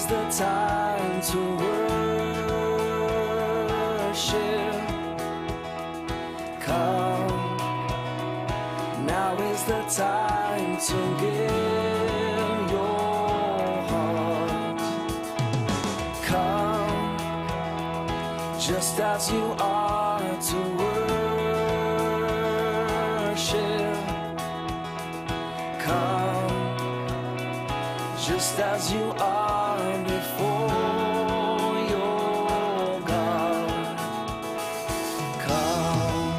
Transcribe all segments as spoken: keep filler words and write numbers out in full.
The time to worship. Come, now is the time to give your heart. Come, just as you are to worship. Come, just as you are before your God. Come.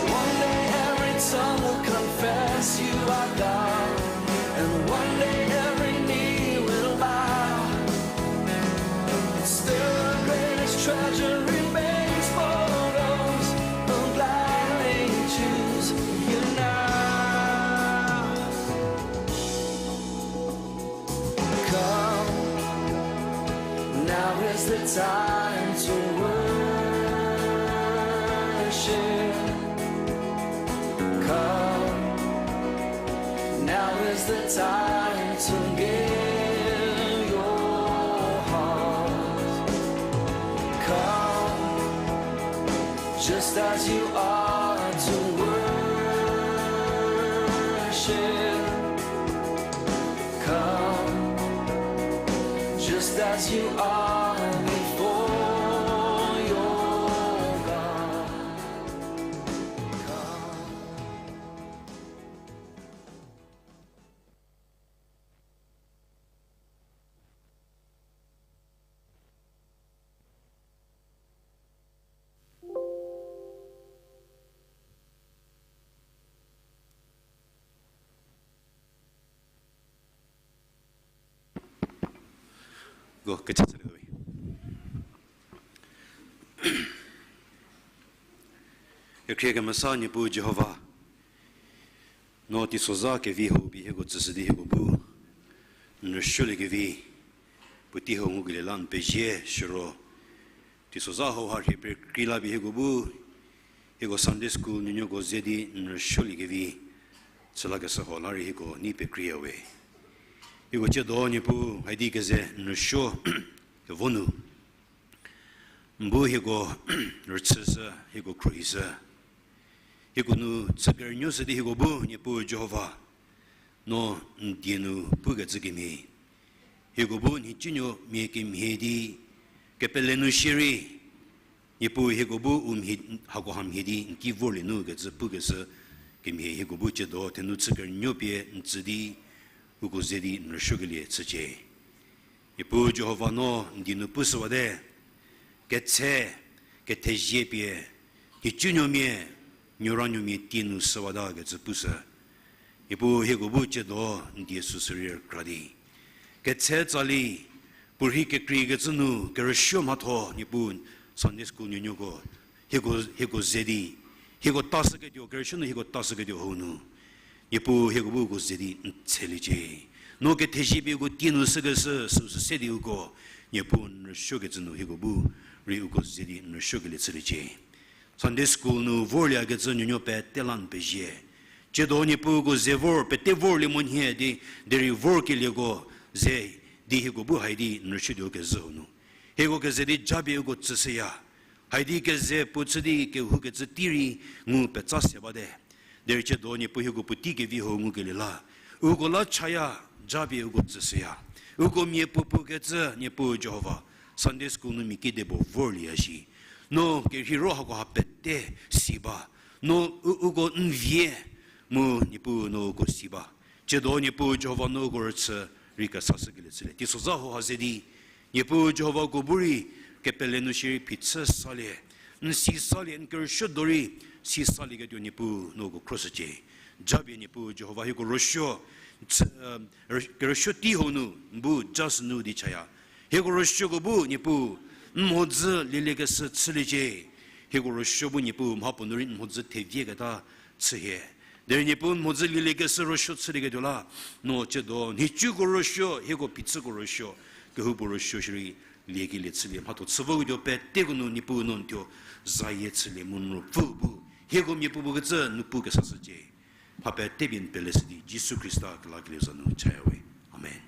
One day every tongue will confess you are God, and one day every knee will bow. Still the greatest treasure remains for those who gladly choose you now. Come, now is the time to worship. Come, now is the time to give your heart. Come, just as you are to worship. Come, just as you are before your God. Come. Go, kecha tsali we. Kekhrie kemesa Niepuu Jihova, no teisozha kevi hau pie hieko tsüshü di hieko bu n rüsuoliekevi, puotei hau ngukelie la n pezie shüro. Teisozha hau ha rhie pekrei la pie hieko bu, hieko Sunday school nuonuoko ze di n rüsuoliekevi, chü lakeshü hau la rei hieko nei pekreiya we. Hieko tsiedo Niepuu haidi keze n rüsuo kevo nu n bu hieko rüchüshü, hieko khruohishü. Hieko nu chü kerünuoshü di hieko bu Niepuu Jihova, no n die nu pukecü kemhie, hieko bu nhicunuomia kemhie di kepele nu shierei, Niepuu hieko bu u mhie, hakoha mhie di n ki vorlie nu kecü pukeshü kemhie hieko bu tsiedo thenou chü kerünuo pie n tsü di uko ze di n rüsuokelie chücie. Niepuu Jihova no n die nu pushüwate, ketse, kethezie pie, nhicunuomia, nuoranuomia tie nu shüwata kecü pushü. Niepuu hieko bu tsiedo n die süsü rei rükra di ketse tsali, puorhi kekreikecü nu kerüsuo mhatho Niepuu Sunday school nuonuoko, hieko, hieko ze di, hieko tashüketuo, kerüsuo nu hieko tashüketuo hau nu, Niepuu hieko bu uko ze di n tsheliecie. No kethezie pie uko tie nu shükeshü süsü se di uko, Niepuu n rüsuokecü nu hieko bu rei uko ze di n rüsuokelie chüliecie. Sunday school nu vorliekecü nuonuo pete la n pezie. Tsiedo Niepuu uko ze vor, pete vorlie monyü di, derei vorkelieko ze di hieko bu haidi n rüsuotuo kezhü hau nu, hieko keze di japie uko tsüshüya. Haidi keze puo chü di kehoukecü tei rei ngu petsa se bate. Derei tsiedo Niepuu hieko puotei kevi hau ngukelie la, uko la chaya, japie uko tsüshüya. Uko miapuopuo kecü Niepuu Jihova, Sunday school nu mia kidipuo vorlieya shi, no kerheiro hakoha pete si ba, no u-, uko n vie mu Niepuu no uko si ba. Tsiedo Niepuu Jihova no uko rüchü rei kesashükelie chülie. Teisozha hau ha ze di, Niepuu Jihova uko bu rei kepele nu shierei phichü salie, n si salie, n kerüsuo do rei si salieketuo Niepuu no uko khroshücie. Japie Niepuu Jihova hieko rüsuo, kerüsuo tei hau nu n bu just nu di chaya. Hieko rüsuoko bu Niepuu n mhodzü lieliekeshü chüliecie. Hieko rüsuo bu Niepuu mhapuo nu rei n mhodzü thevieketa chühie. Derei Niepuu n mhodzü lieliekeshü rüsuo chülieketuo la, no tsiedo nhicuko rüsuo, hieko phichüko rüsuo, kehoupuo rüsuo shierei liekelie chülie mhatho chü voketuo peteko nu Niepuu no n thuo zayie chülie mu n ruopfü bu hieko miapuopuo kecü nu pukesashücie. mha pete pie n pele shü di Jisu Khrista kelakelieu za nu chaya we. Amen.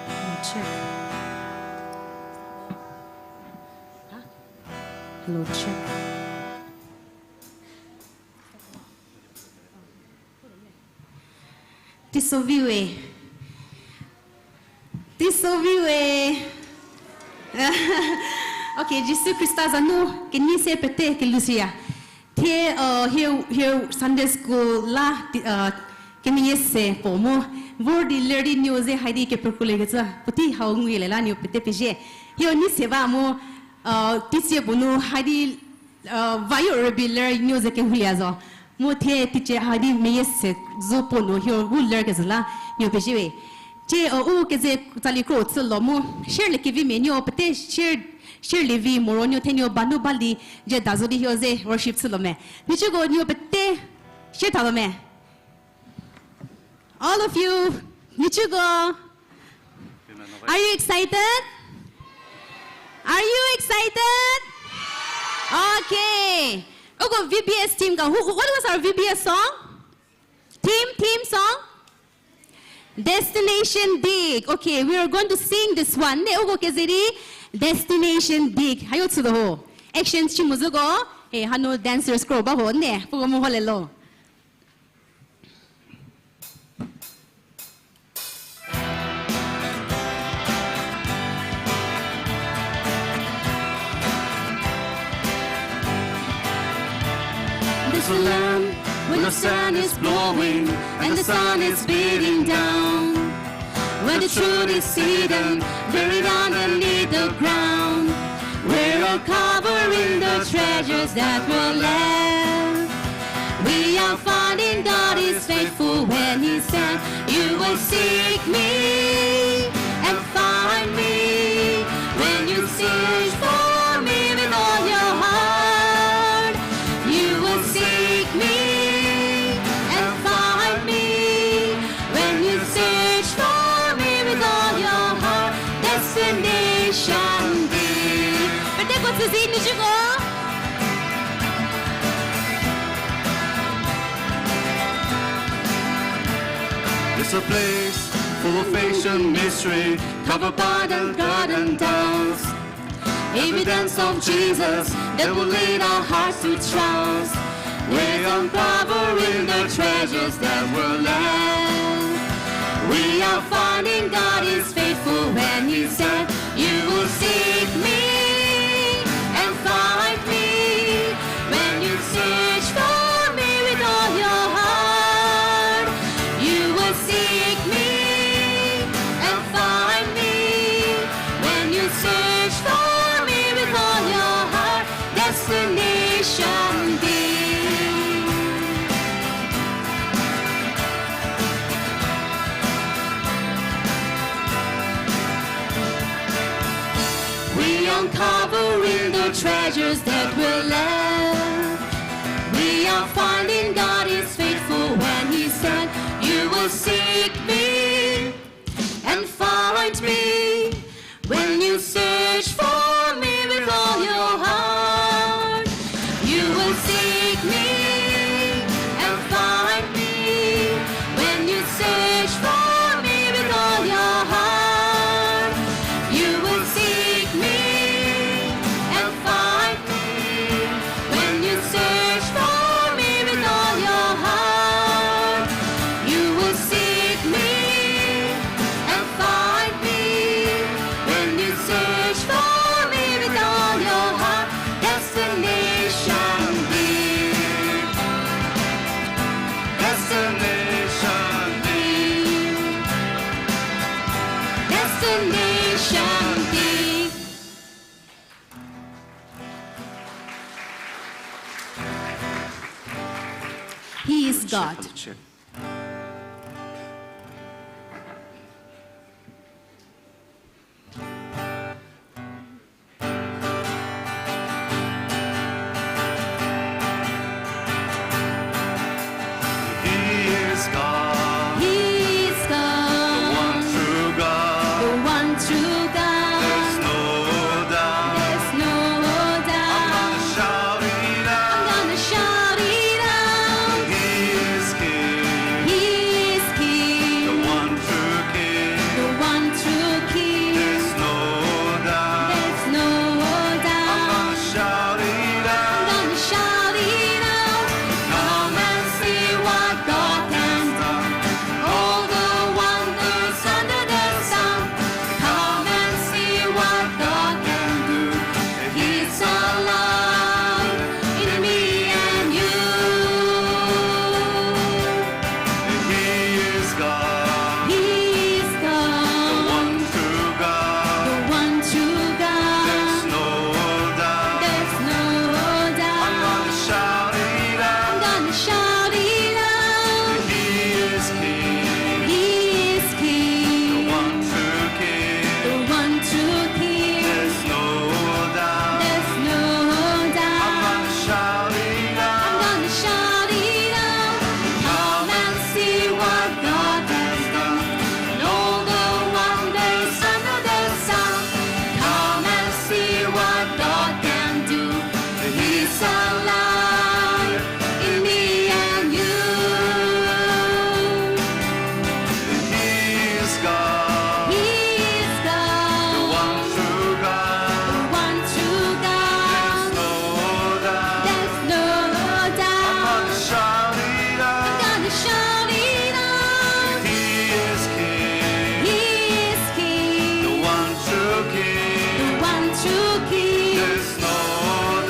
Hello, check. Huh? Hello, check. Teiso vi we. Teiso vi we. Okay, Jisu Khrista za nu kenei se pete kelushüya. Thie, uh, hie, hie Sunday school la, uh, kemeyie se puo mu vor di ler di nuo ze haidi kepekrolie kecü puotei hau ngulie la nuo pete pezie. Hieu nei se ba mu, uh, teicie puo nu haidi, uh, vayo rübei ler nuo ze kehouya zo. Mu thie teicie haidi meyie se zo puo nu hieu bu ler kezhü la nuo pezie we. Thie, uh, u keze tsali kro chü lo mu share le kevimia nuo pete share, share le vi moro nuo thenuo ba nu ba li zie da zo di hieu ze worship chü lo me. Nhicuko nuo pete share tha lo me. All of you, nhicuko. Are you excited? Are you excited? Okay. Uko V B S team ka, who, what was our V B S song? Theme, theme song? Destination Big. Okay, we are going to sing this one. Ne uko keze di Destination Big. Hayo chü do ho. Actions chi mu züko. Eh, hanu dancers kro ba ho ne. Puko mu ho le lo. There's a land where the sun is glowing and the sun is beating down, where the truth is hidden, buried underneath the ground. We're uncovering the treasures that were left. We are finding God is faithful when He said, "You will seek me and find me when you search for me with all your heart." You will seek me and find me when you search for me with all your heart. Destination Big. Pete ko tsüzi nu jüko. It's a place full of ancient mystery, covered by the garden towns. Evidence of Jesus that will lead our hearts to trust. We're uncovering the treasures that were left. We are finding God is faithful when He said, "You will seek me and find me when you search for me with all your heart." You will seek me and find me when you search for me with all your heart. Destination Big. We Uncovering the treasures that were left. We are finding God is faithful when He said, "You will seek me and find me when you search for me with all your heart." You will seek me and find me when you search for me with all your heart. You will seek me and find me when you search for me with all your heart. You will seek me and find me when you search for me with all your heart. Destination deep. Destination deep. Destination deep. He is God. He is God. He is God. The one true God. The one true God. There's no doubt. There's no doubt. I'm gonna shout it out. I'm gonna shout it out. He is King. He is King. The one true King. The one true King. There's no doubt. There's no doubt. I'm gonna shout it out. I'm gonna shout it out. Come and see what God has done. All the wonders under the sun. Come and see what God can do. He's alive in me and you. He is God. He is God. The one true God. The one true God. There's no doubt. There's no doubt. I'm gonna shout it out. I'm gonna shout it out. He is King. He is King. The one true King. The one true King. There's no doubt. There's no doubt. I'm gonna shout it out. I'm gonna shout it out. Come and see what God has done. And all the wonders under the sun. Come and see what God can do. He's alive in me and you. He is God. He is God. The one true God. The one true God. There's no doubt. There's no doubt. I'm gonna shout it out. I'm gonna shout it out. He is King. He is King. The one true King. The one true King. There's no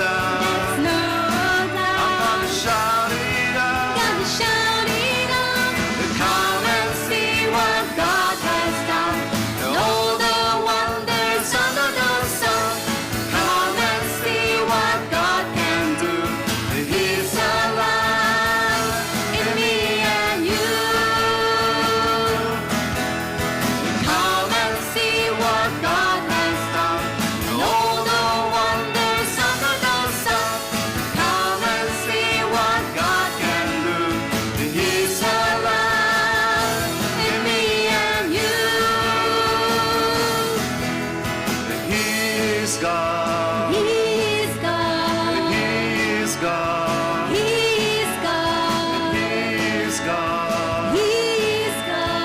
doubt. There's no doubt. I'm gonna shout it out. Gonna shout it out. Come and see what God has done. All the wonders under the sun. Come and see what God can do. He's alive in me and you. Come and see what God has done. All the wonders under the sun. Come and see what God can do. He's alive in me and you. He is God. He is God. He is God. He is God. He is God. He is God.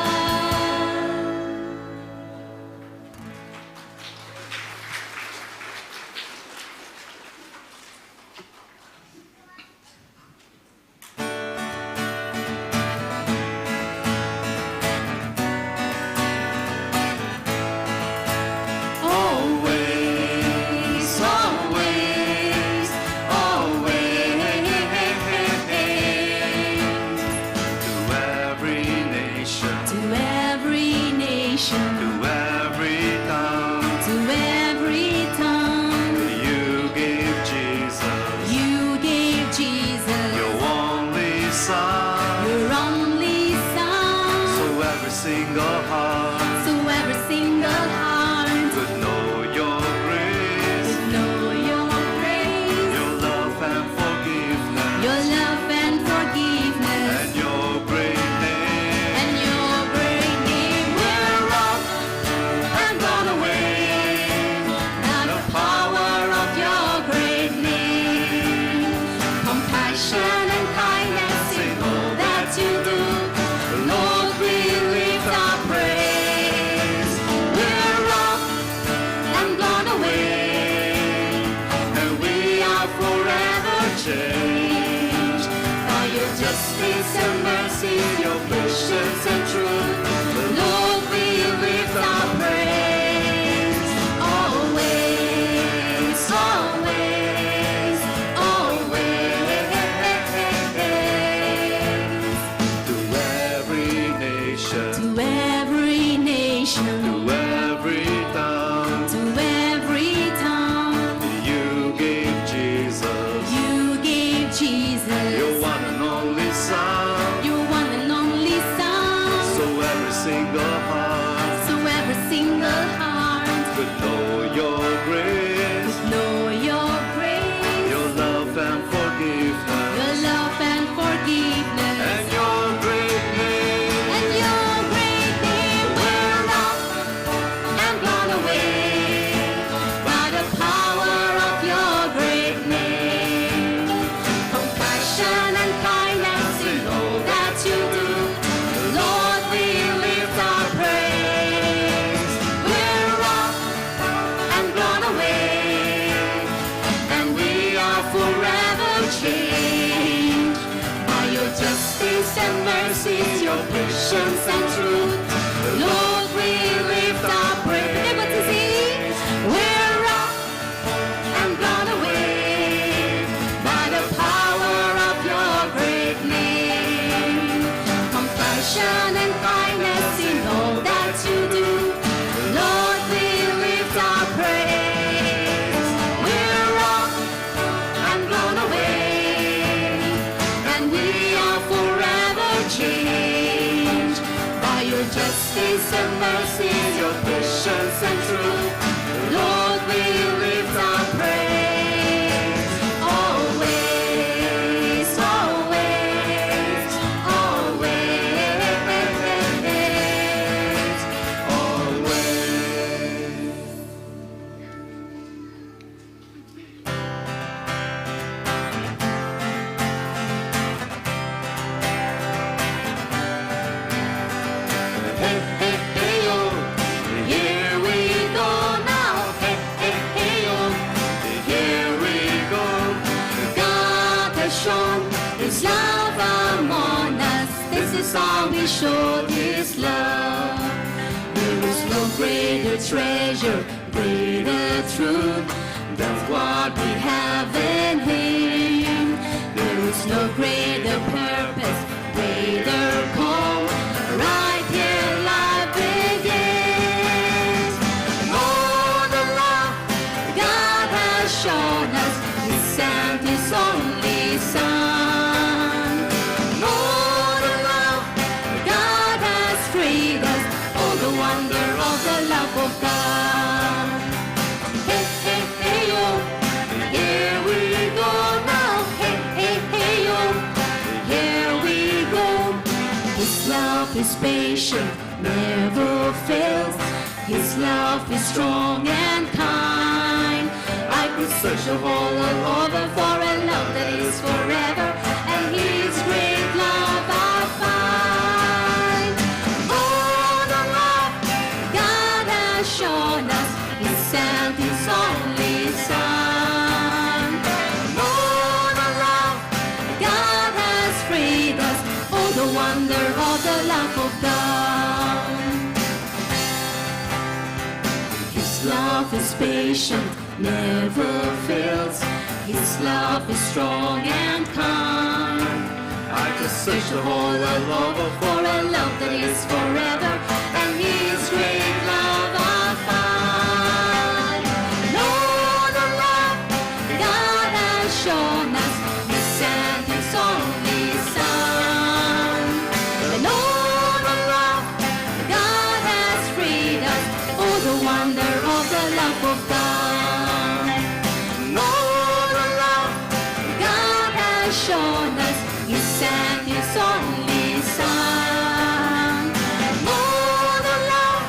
Always, always. Changed by your justice and mercy, your patience and truth. Lord, we lift our praise. Always, always, always. To every nation, to every nation, to every town, to every town. You gave Jesus, you gave Jesus, your one and only Son, your one and only Son. So every single heart, so every single heart could know your grace, could know your grace, your love and forgiveness, your love and forgiveness, and your great name, and your great name will not and blown away by the power of your great name. Compassion and kindness in all that you do. Lord, we lift our praise. We're rocked and blown away, and we are forever changed by your justice and mercies, your patience and truth. Lord, we lift our praise. We're rocked and blown away by the power of your great name. Compassion and kindness in all that you do. Lord, we lift our praise. We're rocked and blown away, and we are forever changed by your justice and mercy, your patience and truth. Lord, we lift our praise. Always, always, always, always. Hey, hey, hey, yo. Here we go now. Hey, hey, hey, yo. Here we go. God has shown his love among us. This is how he showed his love. There is no greater treasure, greater truth than what we have in him. There is no greater purpose, greater call. Right here life begins. Oh, the love God has shown us, he sent his only Son. Oh, the love God has freed us. Oh, the wonder of the love of God. Hey, hey, hey, yo. Here we go now. Hey, hey, hey, yo. Here we go. His love is patient, never fails. His love is strong and kind. I could search the whole world over for a love that is forever, and his great love I find. Oh, the love God has shown us, he sent his only Son. Oh, the love God has freed us, oh, the wonder of the love of God. His love is patient, never fails. His love is strong and kind. I could search the whole world over for a love that is forever, and his great love I find. Know the love God has shown us, he sent his only Son. And know the love God has freed us, oh, the wonder of the love of God. Know the love God has shown us, he sent his only Son. Know the love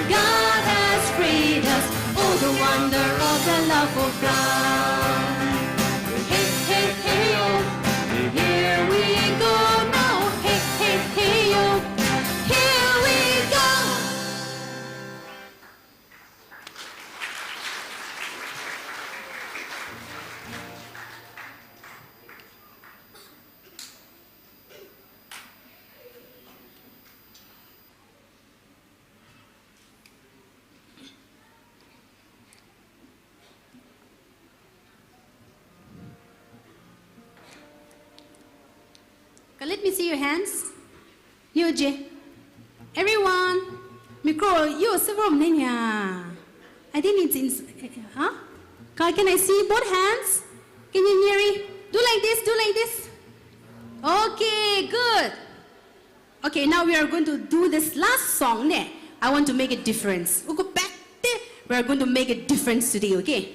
God has freed us, oh, the wonder of the love of God. Hey, hey, hey, oh, here we go now. Hey, hey, hey, oh, here we go. Let me see your hands. Yo je. Everyone. Mikro, yo, several mnenya. I think it's in, huh? Can, can I see both hands? Can you hear it? Do like this, do like this. Okay, good. Okay, now we are going to do this last song, ne? I want to make a difference. Uko pete, we are going to make a difference today, okay?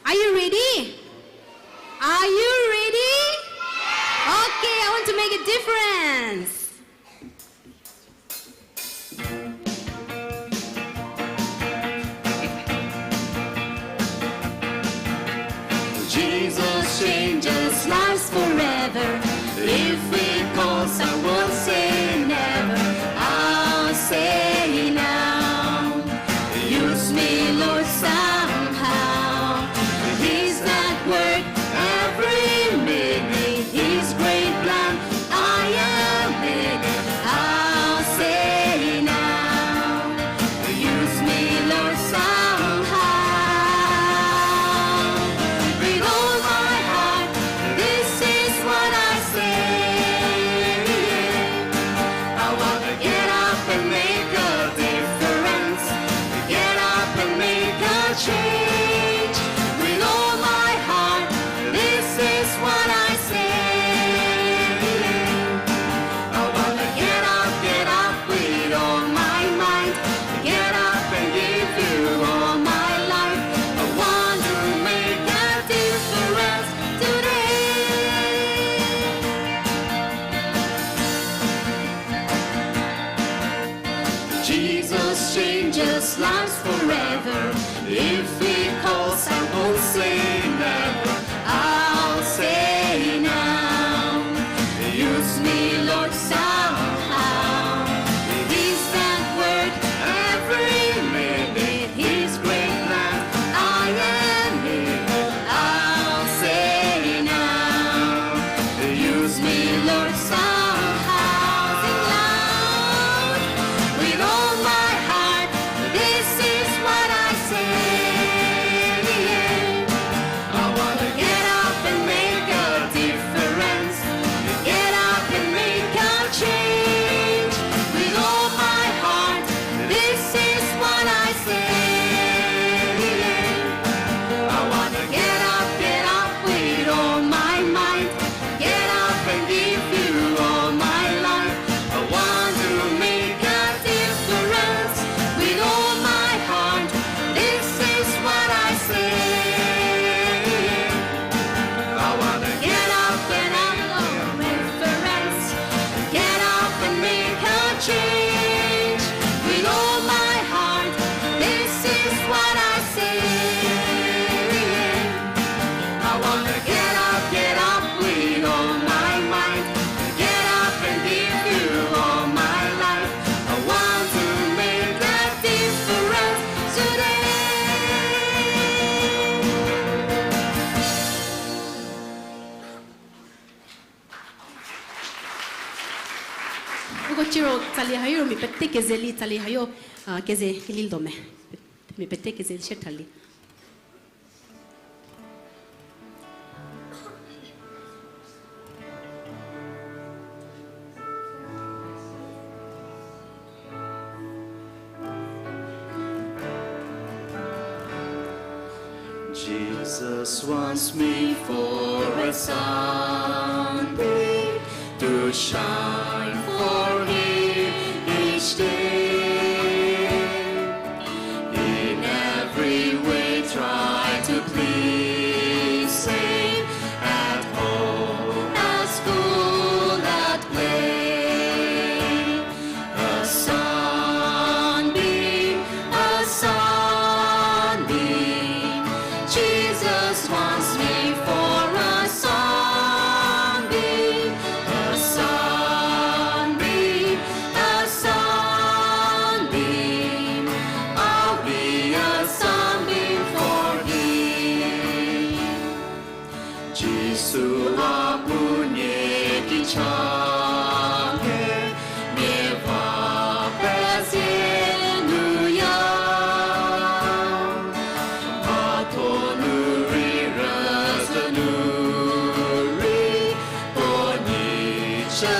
Are you ready? Are you ready? Okay, I want to make a difference. Jesus changes lives forever. If he calls, I won't say never. I'll say now. Use me, Lord, somehow. He's at work every minute. His great plan I am in it, I'll say now. Use me, Lord, somehow. With all my heart, this is what I say. I wanna get up and make a difference. Get up and make a change. With all my heart, this is what I say. I wanna get up, get up with all my might. Get up and give you all my life. I want to make a difference today. Jesus changes lives forever. If he calls, I won't say never. I'll say now. Use me, Lord, somehow. He's at work every minute. His great plan I am in. I'll say now. Use me, Lord, somehow. Sing loud. With all my heart, this is what I say. I wanna get up and make a difference. Get up and make a change. With all my heart, this is what I say. I wanna get up, get up with all my might. Get up and give you all my life. I want to make a difference with all my heart. This is what I say. I wanna get up and make a difference. Get up and make a change with all my heart. This is what I say. I wanna get up, get up with all my might. Get up and give you all my life. I want to make a difference today. Uko ciro tsali hayo, mia pete keze li tsali hayo, a, keze keli do me. Mia pete keze share tha li. Jesus wants me for a sunbeam to shine for him each day. In every way try to please him at home, at school, at play. A sunbeam, a sunbeam. Jesus wants me for a sunbeam, a sunbeam, a sunbeam. I'll be a sunbeam for him. Jisu a puo nie ki cha nge, nie va pezie nu ya. Mhatho nu rei rüzhü nu rei, puo nie chü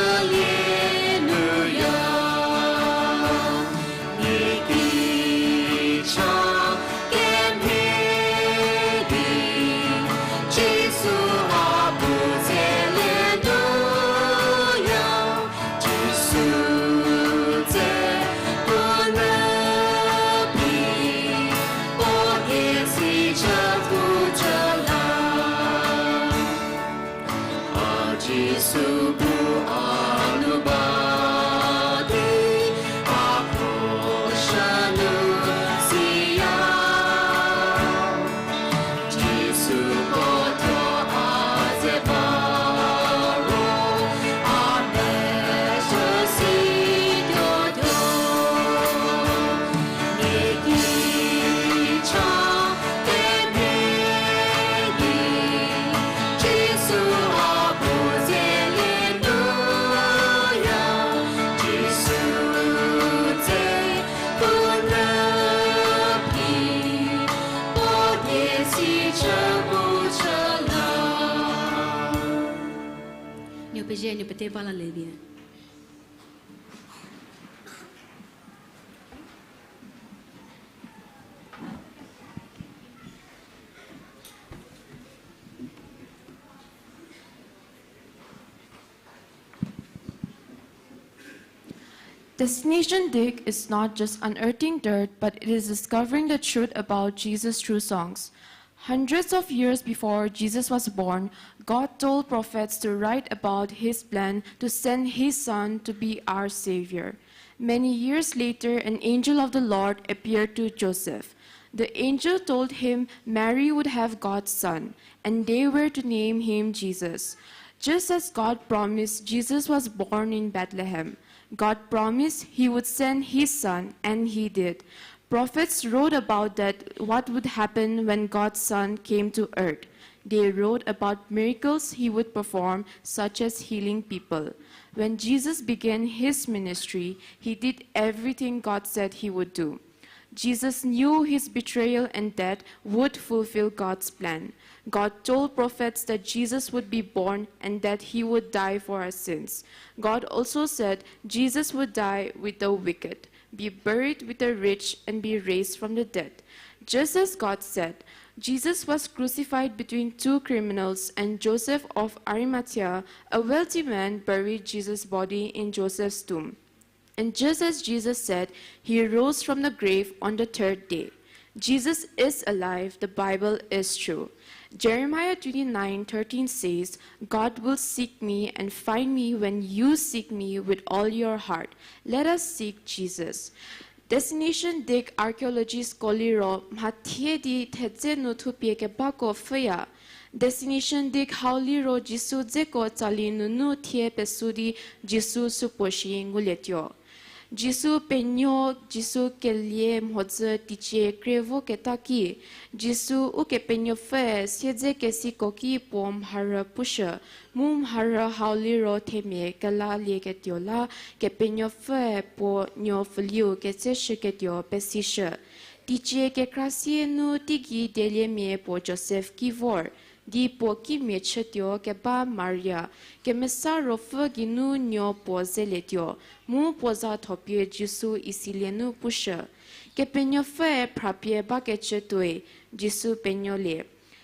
Pezie nu pete ba la le bie. Destination Dig is not just unearthing dirt, but it is discovering the truth about Jesus through songs. Hundreds of years before Jesus was born, God told prophets to write about his plan to send his son to be our savior. Many years later, an angel of the Lord appeared to Joseph. The angel told him Mary would have God's son, and they were to name him Jesus. Just as God promised, Jesus was born in Bethlehem. God promised he would send his son, and he did. Prophets wrote about that, what would happen when God's son came to earth. They wrote about miracles he would perform, such as healing people. When Jesus began his ministry, he did everything God said he would do. Jesus knew his betrayal and death would fulfill God's plan. God told prophets that Jesus would be born and that he would die for our sins. God also said Jesus would die with the wicked, be buried with the rich, and be raised from the dead. Just as God said, Jesus was crucified between two criminals, and Joseph of Arimathea, a wealthy man, buried Jesus' body in Joseph's tomb. And just as Jesus said, he rose from the grave on the third day. Jesus is alive, the Bible is true. Jeremiah twenty-nine thirteen says, God will seek me and find me when you seek me with all your heart. Let us seek Jesus. Destination Dig archaeologist ko liro mhathie di thedze nu thupie kebako pfhüya. Destination Dig hau liro Jisu dzeko tsali nunu thie pesu di Jisu supuo shi ngulietuo. Jisu penuo, Jisu kelie mhodzü teicie krie voketa ki, Jisu Ukepenuopfüe siedzekesiko ki puo mharü pushü, mu mharü hau liro themia kelalieketuo la Kepenuopfüe puo nuo pfüliu ketseshüketuo pesishü. Teicie kekra sie nu teigei dieliemia puo Josef ki vor, di puo kimia chütuo keba Maria, Kemesa Ruopfü geinu nuo puo zelietuo, mu puo za thopie Jisu isilie nu pushü. Kepenuopfüe phrapie bakecü tuoi, Jisu penuolie.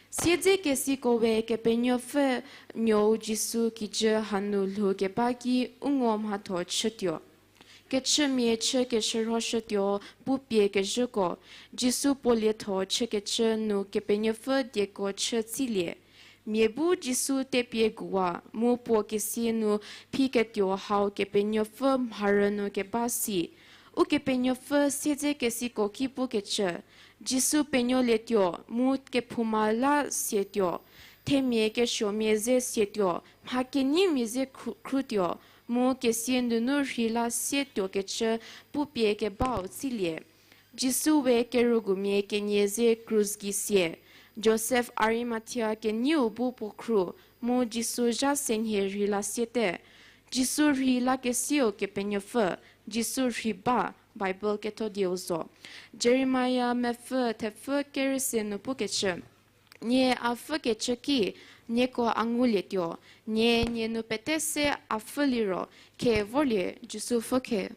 Siedzekesiko we Kepenuopfü nuou Jisu kijü hanu lhou keba ki u ngo mhatho chütuo. Kechümia chü keshürhoshütuo pupie kezhüko, Jisu puo lietho chükecü nu Kepenuopfü dieko chü tsilie. Mia bu Jisu tepie guwa, mu puo kesia nu phiketuo hau Kepenuopfü mharü nu keba si. Ukepenuopfü siedzekesiko ki pukecü, Jisu penuolietuo, mu kephouma la sietuo, themia kesuomia ze sietuo, mha kenyimia ze khru-, khrutuo, mu kesia nunu rhei la sietuokecü pupie kebau tsilie. Jisu we kerugumia kenie ze krus gei sie. Josef Arimathea kenieu bu puo khru, mu Jisu zha senhie rhei la siete. Jisu rhei lakesieu Kepenuopfü, Jisu rhei ba, Bible ketho dieu zo. Jeremia mepfü thepfü kerüse nu pukecü, Nie a pfükecü ki, nieko a ngulietuo, nie nie nu pete se a pfü liro, khe vorlie Jisu pfükhe.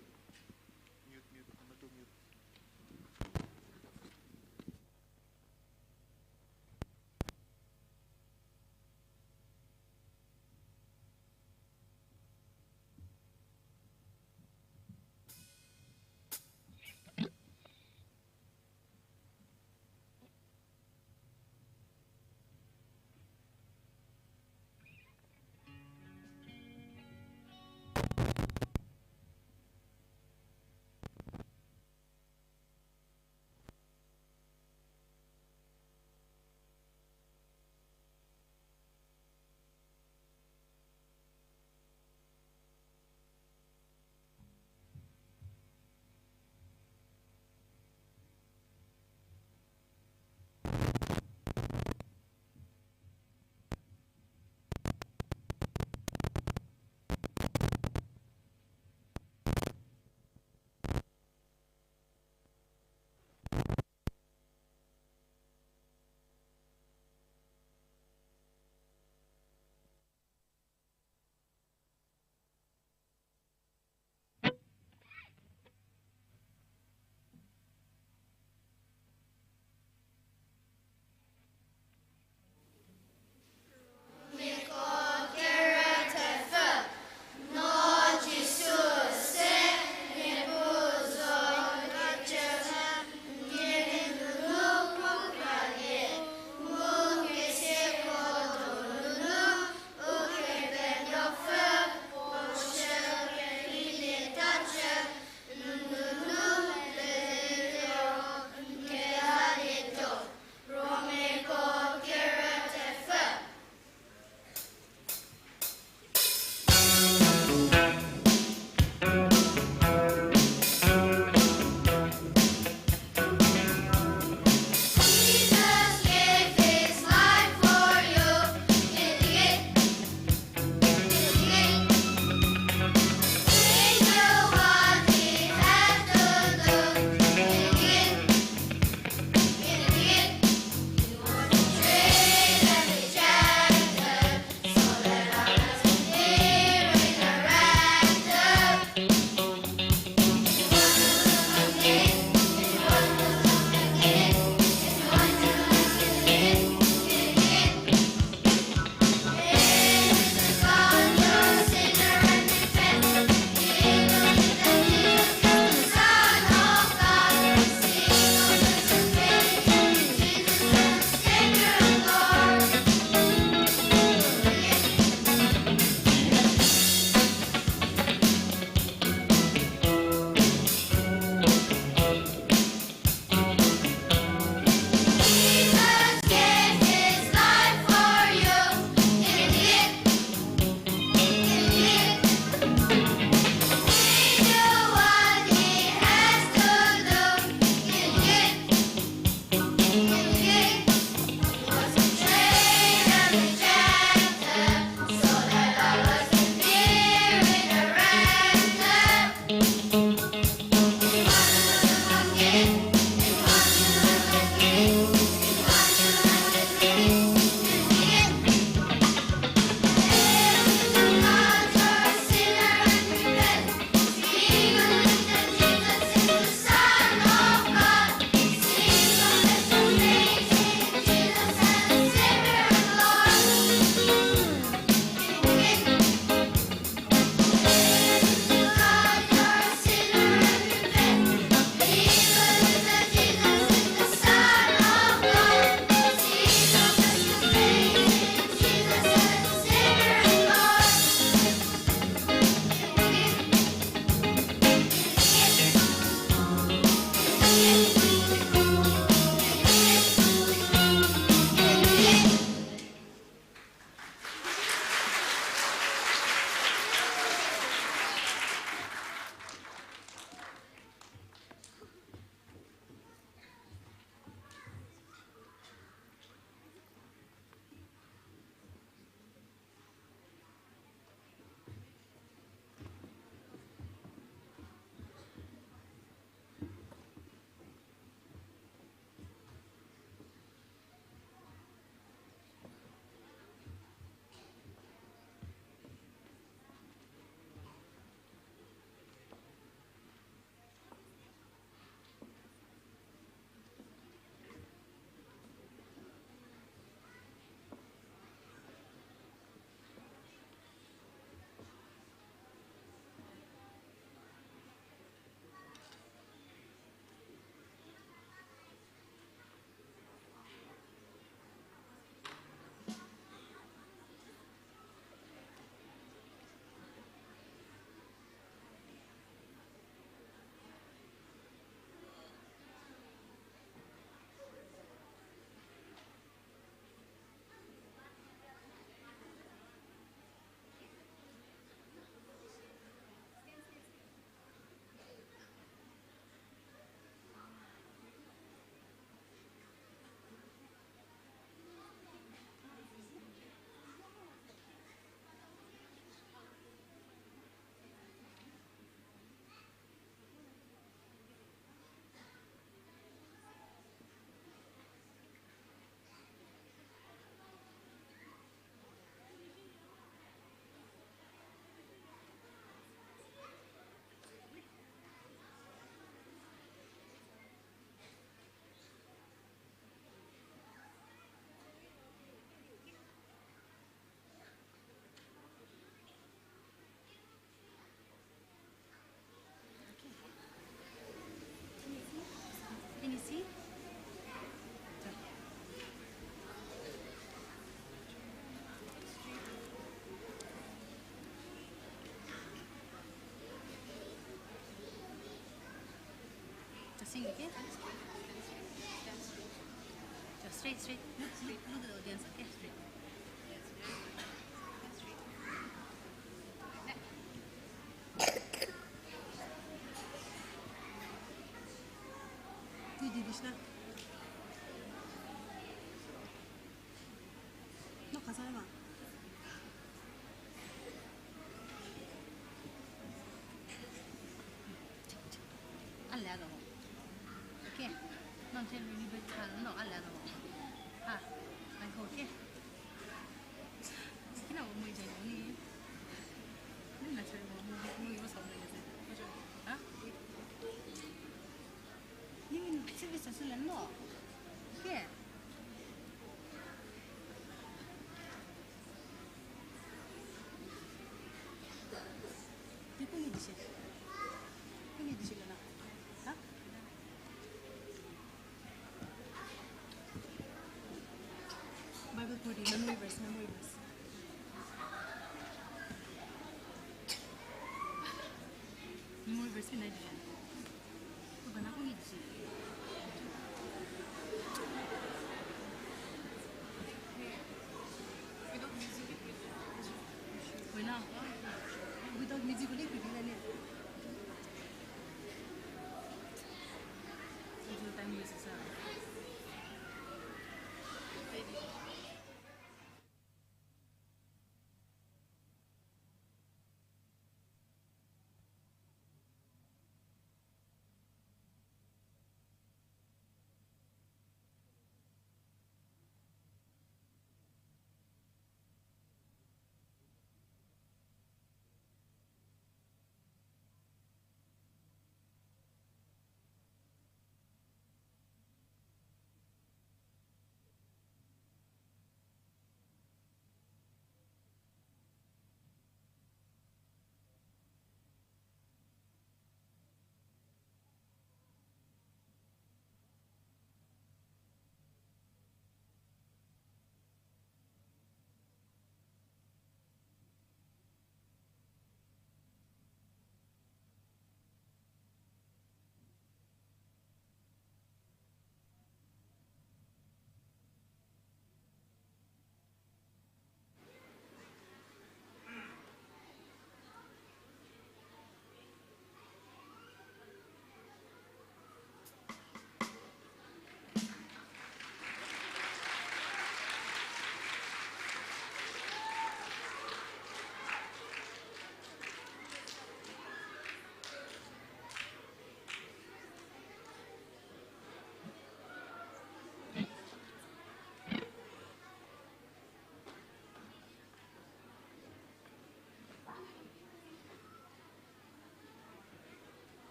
Sing, okay? Just straight, straight. Look, look, look at the audience, okay? Straight. Tui di dishna. No khasa ma. A le a lo. Okay. No che really big time. No, a le a lo. Ha. I go, okay. Kina wo mo je ni. Ni na che mo mo mo yo sa mo je. Ha? Ni mi se vi sa su le no. Okay. Ni pu ni di se. Pu ni di se le na. Ha? Bible pori, memory verse, memory verse. Memory verse ki nai di. Tu bana ko ni di. Without music, without music, without music.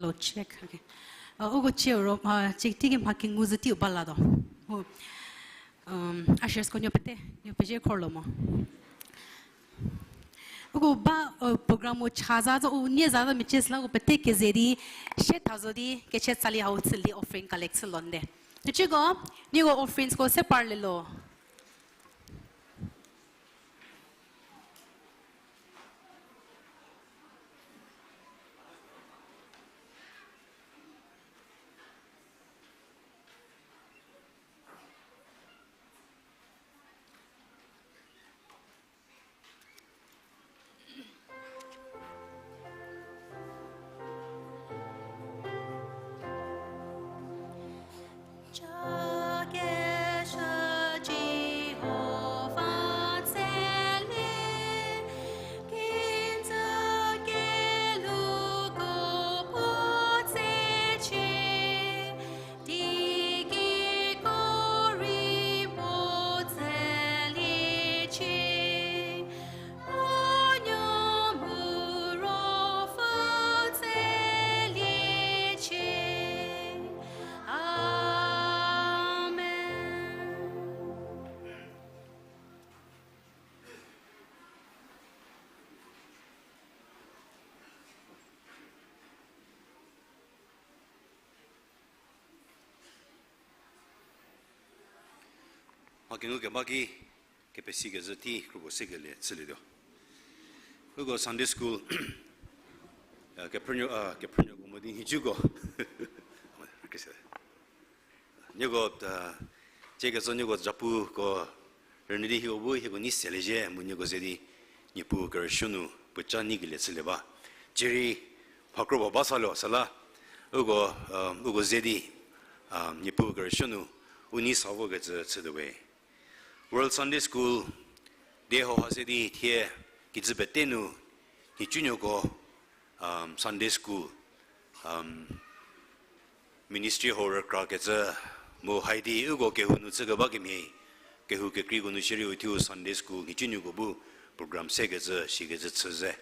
Lo, check. Okay. Uh, uko chie ro, uh, check tiki mha kengu zü teiu ba la do. Mu, um, ushersko nuo pete, nuo pezie khor lo mo. Uko ba, uh, program-u cha za zo, u nie za zo mechie süla uko pete keze di, shie tha zo di, kechie tsali hau chülie offering collect chü londe. Eciko, nieko offeringsko se parlie lo. Mha kengu keba ki, kepesikecü tei kro puo sekelie chülietuo. Uko Sunday school, a, kephrünuo, a, kephrünuoko mo di nhicuko. Nieko, a, tsie kecü nieko zapuko rünyü di hieko bu hieko nei seliecie mu nieko ze di Niepuu kerüsuo nu puoca neikelie chülie ba. Cierei mha kro puo ba salo süla uko, a, uko ze di, a, Niepuu kerüsuo nu u nei sa vokecü chütuo we. World Sunday School Day hauha ze di thie kijü pete nu nhicunuoko, um, Sunday School, um, ministry hau rükrakecü mu haidi uko kehou nu chükeba kemhie, kehou kekreiko nu shierei u thiu Sunday School nhicunuoko bu program sekecü shikecü chü ze.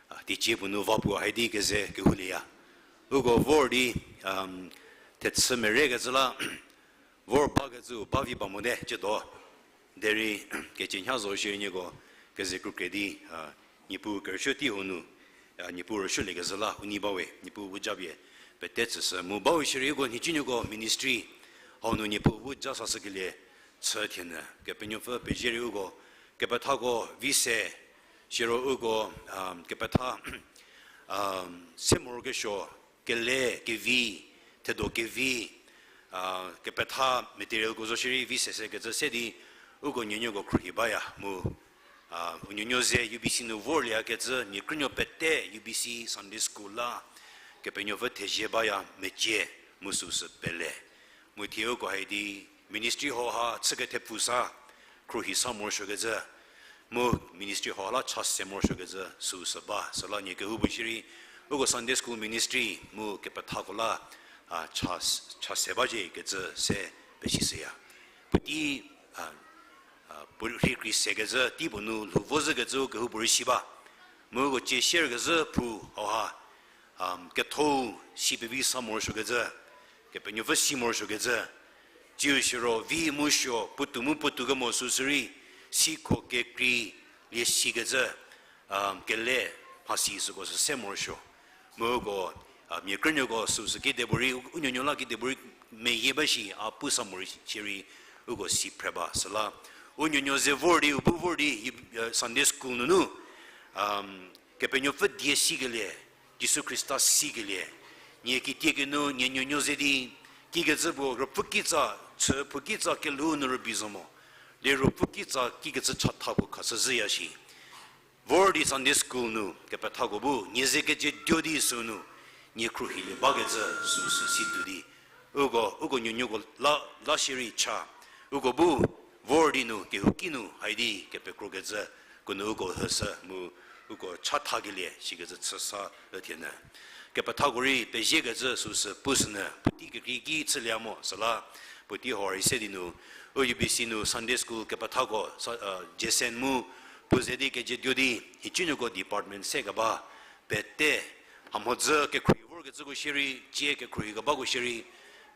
A, teicie puo nu va puo haidi keze kehoulieya. Uko vor di, um, thechü merekecü la, vor bakecüu ba vi ba mote ciedo. Derei kecü nha zo shierei nieko keze krukre di, a, Niepuu kerüsuo tei hau nu, a, Niepuu rüsuoliekezhü la u nei bawe, Niepuu bu japie pete tsüshü mu bau shierei uko nhicunuoko ministry hau nu Niepuu bu ja sashükelie chü thienyü. Kepenuopfü pezie rei uko kepethako vi se, siro uko, um, kepetha, um, se morokesuo, kele, kevi, thedo kevi, a, kepetha materialko zo shierei vi se sekecü se di uko nuonuoko khruohi baya mu, a, u nuonuo ze U B C nu vorlieyakecü mia krünuo pete U B C Sunday School la Kepenuopfü thezie baya mecie mu süu sü pele. Mu thie uko haidi ministry hauha chükethepfu sa, khruohi sa morosuokecü, mu ministry hau la cha se morosuokecü süu sü ba. Süla nie kehoupuo shierei uko Sunday School ministry mu kepethako la, a, cha, cha se baciekecü se pesishüya. Puotei, a, a, puo rhei krei sekecü tei puo nu lhou vozhükecü kehoupuorei si ba. Mu uko cie sierkezhü phou hauha, um, ketho-u si pevi sa morosuokecü, Kepenuopfü si morosuokecü, tsiu siro vi mu suo, puotou mu puotou kemo süu sürei, sikho kekrei lie sikecü, um, kele mhasi süko sü se morosuo. Mu uko, a, mia krünuoko süu sü kidepuorei, u, u nuonuo la kidepuorei meyie ba shi, a pu sa morosuo shierei, uko si phre ba süla. U nuonuo ze vor di, u bu vor di, Sunday school nunu, um, Kepenuopfü die sikelie, Jisu Khrista sikelie, nie kitiekinu nie nuonuo ze di, kikecü puo ruopfü kitsa, chü phou kitsa kelhou nu rübei zo mo, le ruopfü kitsa kikecü chatha puo khashüzhüya shi. Vor di Sunday school nu kepethako bu nie ze kecü dio di sünu, nie khruohilie bakecü süu sü si tuo di, uko, uko nuonuoko la, la shierei cha, uko bu vor di nu kehouki nu haidi kepekrokecü, ko nu uko hüshü mu uko chathakelie shikecü chü sa üthienyü. Kepethako rei peziekecü süu sü pushünyü, puotei kekrei ki chülie mo süla, puotei hau rei se di nu, u U B C nu Sunday school kepethako, sa, uh, Jason mu, puo ze di kecü dio di, nhicunuoko department se keba, pete, hamhodzü kekhruohi Kecüko shierei, cie kekhruohi kebako shierei,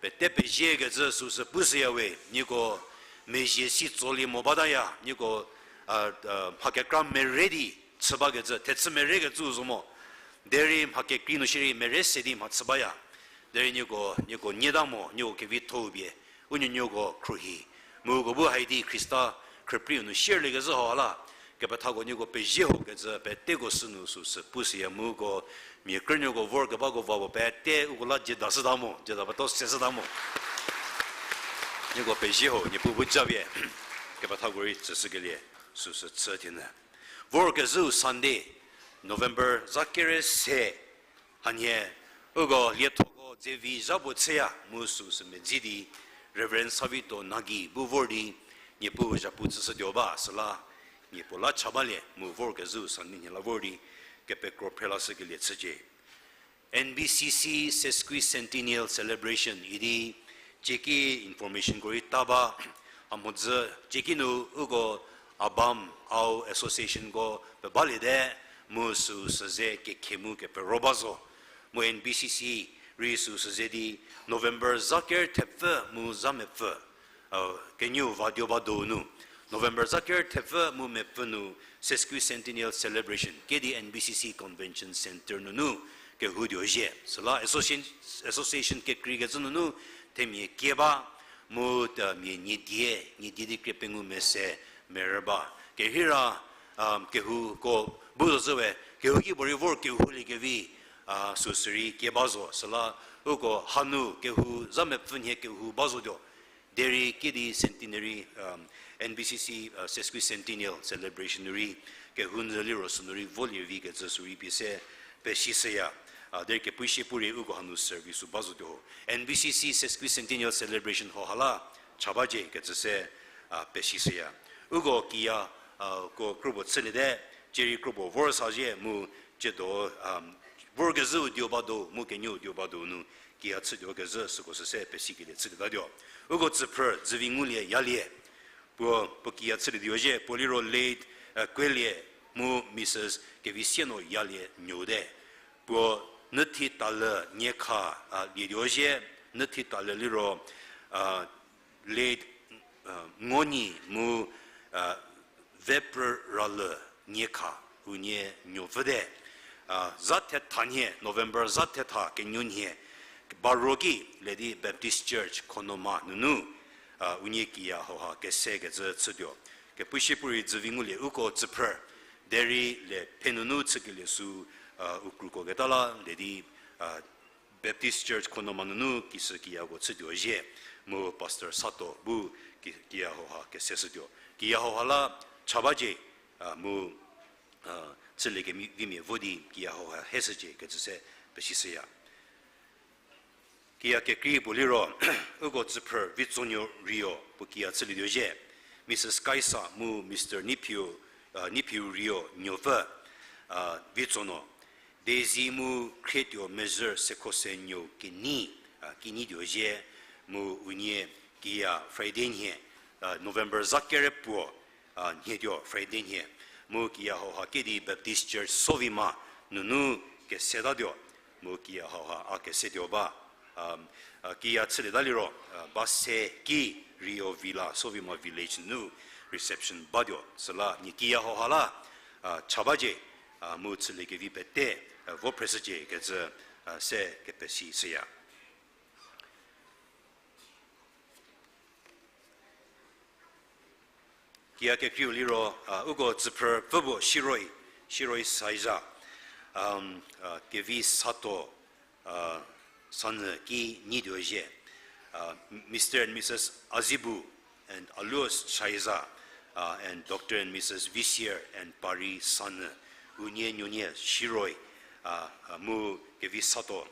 pete peziekecü süsü pushüya we, nieko mezhie si tsolie mo bataya, nieko, a, a, mha kekra mere di chü bakecü, thechü merekecü zo mo. Derei mha kekrei nu shierei mere se di mha chü baya. Derei nieko, nieko nyie ta mo, nieko kevitho-u pie u nuonuoko khruohi. Mu uko bu hai di Khrista khrüpreiu nu shierlie kezhü hau la, kepethako nieko pezie ho kecü peteko sünu süsü pushüya mu uko mia krünuoko vorkebako va puo pete uko la jüda shüta mo, jüda peto se shüta mo. Nieko pezie ho, Niepuu bu japie kepethako rei tsüshükelie süsü chü thienyü. Vorkezhüu Sunday, November za kere se, hanhie, uko liethoko dze vi zha puo chüya mu süsü medzi di, Reverend Savito Nagi bu vor di, Niepuu zhapu tsüshütuo ba, süla, Niepuu la cha balie mu vorkezhüu Sunday nhie la vor di, kepekro phrelashükelie chücie. N B C C sesquicentennial celebration idi, cieki informationko rei ta ba, a mhodzü cieki nu uko ABAM, AU associationko pebaliete, mu süsü ze kekhe mu kepero ba zo. Mu N B C C rei süsü ze di November za ker thepfü mu za mepfü, a, kenieu vadio ba donu, November za ker thepfü mu mepfü nu sesquicentennial celebration kedi N B C C Convention Centre nunu kehoutuo zhie. Süla association, association kekreikecü nunu themia kie ba, mu, a, mia nie die, nie die di krie pengou mese merü ba. Kerheira, a, kehouko bu zo zhü we, kehouki puorei vor kehouliekevi, a, süsü rei kie ba zo. Süla uko hanu kehou za mepfü nhie kehou ba zotuo. Derei kedi centenary, um, N B C C, uh, sesquicentennial celebration nu rei, kehou nyü liro sünu rei volie vi kecü sü rei pie se pesishüya. A, derei kepushie pu rei uko hanu service sü ba zotuo ho. N B C C sesquicentennial celebration hau ha la cha bacie kecü se, a, pesishüya. Uko kiya, a, ko kropuo chüliete, cierei kropuo vor sa zhie mu ciedo, um, vorkezhüu dio ba do mu kenieu dio ba do nu kiya chütuo kezhü süko süse pesikelie chülietatuo. Uko tsüphrü Dzüvingulie Yalie, puo, puo kiya chülietuo zhie, puo liro late, eh, Kuelie mu Mrs Kevisieno Yalie nuote. Puo Nüthi Talü Niekha, a, lietuo zhie, Nüthi Talü liro, a, late, a, Ngonyi mu, a, Veprü Ralü Niekha, unie nuopfüte. A, za thetha nhie, November za thetha kenuo nhie, baro ki Ledi Baptist Church Khonoma nunu, a, unie kiya hauha kesekecü chütuo. Kepushie pu rei Dzüvingulie uko tsüphrü, derei le phe nunu chükelie sü, a, u kruko keta la Ledi, a, Baptist Church Khonoma nunu kisü kiyako chütuo zhie, mu Pastor Sato bu ki-, kiya hauha keseshütuo. Kiya hauha la cha bacie, a, mu, a, chülie kemi-, kemia vo di kiya hauha heshücie kecü se pesishüya. Kiya kekrei puo liro, uko tsüphrü Vitsonuo Rio puo kiya chülietuo zhie, Mrs Kaisa mu Mr Niphiu, a, Niphiu Rio nuopfü, a, Vitsonuo. Dezi mu Khrietuo Mezhü Sekhosenuo Kenei, a, Keneituo zhie, mu unie kiya Friday nhie, a, November za kere puo, a, nhietuo Friday nhie, mu kiya hauha kedi Baptist Church Sovima nunu kesetatuo, mu kiya hauha a kesetuo ba. A, a, kiya chülieta liro, a, ba se ki Rio Villa, Sovima Village nu reception batuo. Süla nie kiya hauha la, a, cha bacie, a, mu chüliekevi pete, a, vo phreshücie kecü, a, se kepesishüya. Kiya kekreiu liro, a, uko tsüphrü pfüpuo Shiroi, Shiroi Saiza, um, a, Kevi Sato, a, Sanyü ki neituo zhie, a, Mr and Mrs Azibu and Alois Saiza, a, and Doctor and Mrs Visier and Pari Sanyü, unie nuonie Shiroi, a, a, mu Kevi Sato,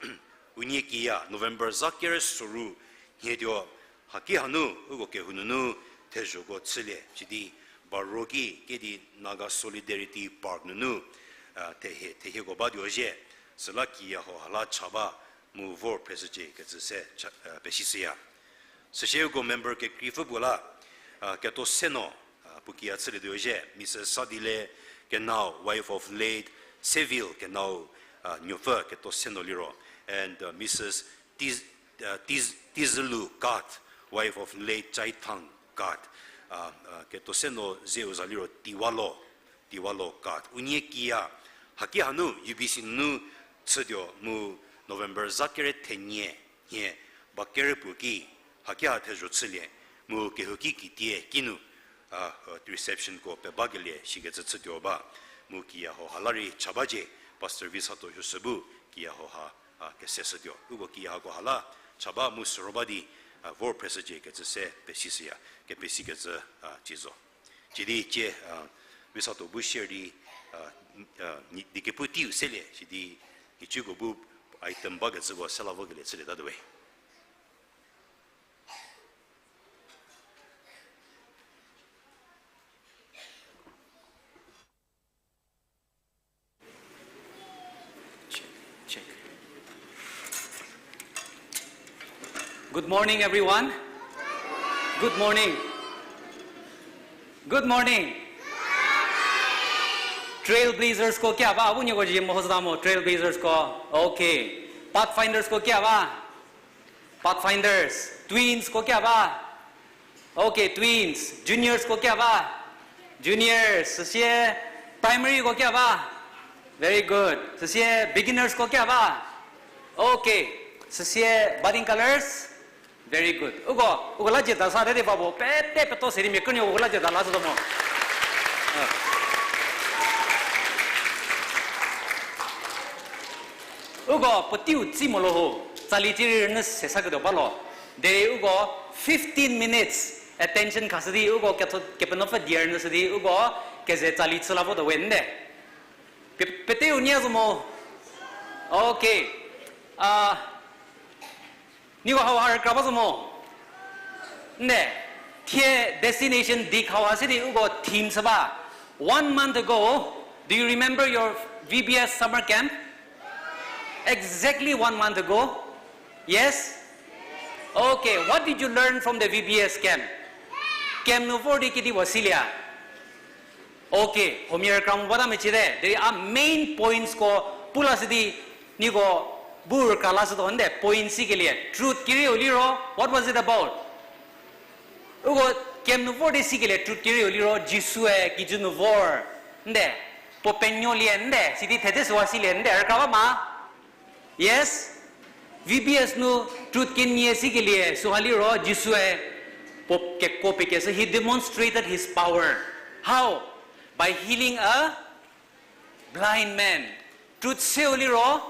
unie kiya November za kere soru nhietuo, haki hanu uko kehou nunu thezhoko chülie, sidi baro ki kedi Naga Solidarity Park nunu, a, thehie, thehieko batuo zhie, süla kiya hauha la cha ba mu vor phreshücie kecü se cha, a, pesishüya. Süsie uko member kekreipfü puo la, a, Ketoseno, a, puo kiya chülietuo zhie, Mrs Sadile Kenao, wife of late Seville Kenao, a, nuopfü Ketoseno liro, And uh, Missus Tiz, uh, Tiz, Tizülu Kat, wife of late Chaithang Kat. Uh, uh, Ketoseno zeu za liro Tiwalo, Tiwalo Kat. Unie kiya, haki hanu U B C nu chütuo mu November za kere thenie, nhie, ba kere puo ki, haki ha thezho chülie, mu kehouki kitie kinu, a, reception ko pebakelie shikecü chütuo ba. Mu kiya hau ha la rei cha bacie, Pastor Visato Joseph bu kiya hau ha, a, kese shütuo. Uko kiya hako ha la cha ba mu süro ba di, a, vor phreshücie kecü se pesishüya, kepesikecü, a, cie zo. Cidi cie, a, Visato bu share di, a, a, di kepu teiu selie, sidi nhicuko bu item bakecüko se la vokelie chülietatuo we. Check, check. Good morning, everyone. Good morning. Good morning. Trailblazers ko kya ba? Abu nieko ji mo hozüta mo, Trailblazers ko. Okay. Pathfinders ko kya ba? Pathfinders, Twins ko kya ba? Okay, Twins, Juniors ko kya ba? Juniors, süsie Primary ko kya ba? Very good. Süsie Beginners ko kya ba? Okay. Süsie Budding Colors? Very good. Uko, uko la jeta sa de ba bo, pete peto seri mia krünuo uko la jeta la sü to mo. Uko puoteiu tsi mo lo ho, tsali ciri rünyü se saketuo ba lo. Derei uko fifteen minutes attention khashü di uko ketho, Kepenuopfü die rünyüshü di uko keze tsali chü la votuo we nde. Pe-, peteu nia zo mo. Okay. A, nieko hauha rükra ba zo mo. Nde. Thie destination dik hauha se di uko theme shü ba. One month ago, do you remember your V B S summer camp? Exactly one month ago. Yes? Okay, what did you learn from the V B S camp? Camp nu vor di kedipuo silie? Okay, huomia rükra mo bata mecü te. Derei a main points ko pu lashü di nieko bu rükra lashütuo nde points sikelie. Truth kerieu liro, what was it about? Uko camp nu vor di sikelie truth kerieu liro Jisue kijü nu vor. Nde, puo penuolie nde, sidi thedze süha silie nde, rükra ba ma? Yes? V B S nu truth kenie sikelie süha liro Jisue puo kekuo pekeshü, he demonstrated his power. How? By healing a blind man. Truth seu liro,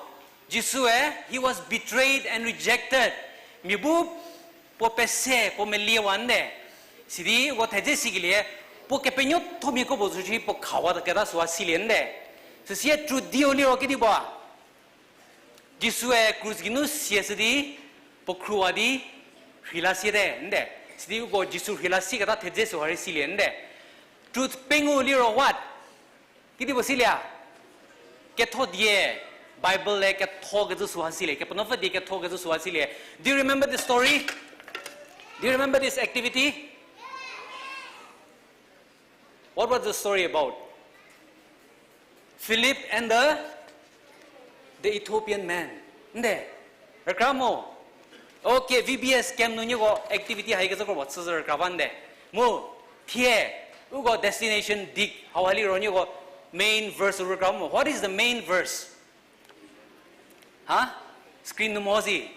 Jisue, he was betrayed and rejected. Mia bu puo pese, puo meliewa nde. Sidi uko thedze sikelie, puo kepenuothomiako puo zo shi puo khawaketa süha silie nde. Süsie truth dieu liro kedipuo? Jisue krus geinu siashü di, puo khruwa di, rheila siete nde. Sidi uko Jisu rheila sieketa thedze süha rei silie nde. Truth pengou liro what? Kedipuo silie? Ketho die, Bible-e ketho kecü süha silie, Kepenuopfü die ketho kecü süha silie. Do you remember this story? Do you remember this activity? What was the story about? Philip and the, the Ethiopian man. Nde, rükra mo. Okay, V B S camp nu nieko activity haikecü kropuo chüzhü rükra ba nde. Mu, thie, uko destination dik hauha liro nieko main verse rükra mo. What is the main verse? Ha? Screen nu mo si.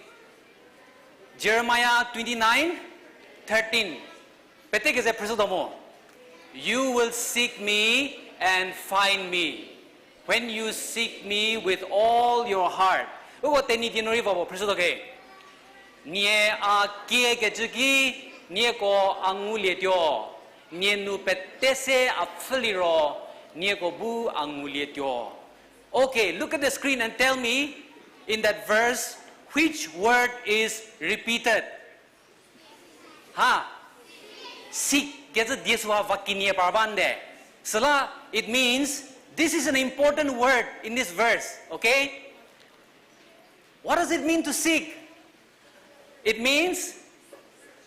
Jeremiah twenty-nine thirteen. Pete keze phrüshütuo mo. You will seek me and find me when you seek me with all your heart. Uko Tenyidie nu rei va puo phrüshütuo ke. Nie a kiekecü ki, nieko a ngulietuo. Nie nu pete se a pfhü liro, nieko bu a ngulietuo. Okay, look at the screen and tell me in that verse which word is repeated. Ha? Seek kecü die süha va kinie par ba nde. Süla, it means, this is an important word in this verse, okay? What does it mean to seek? It means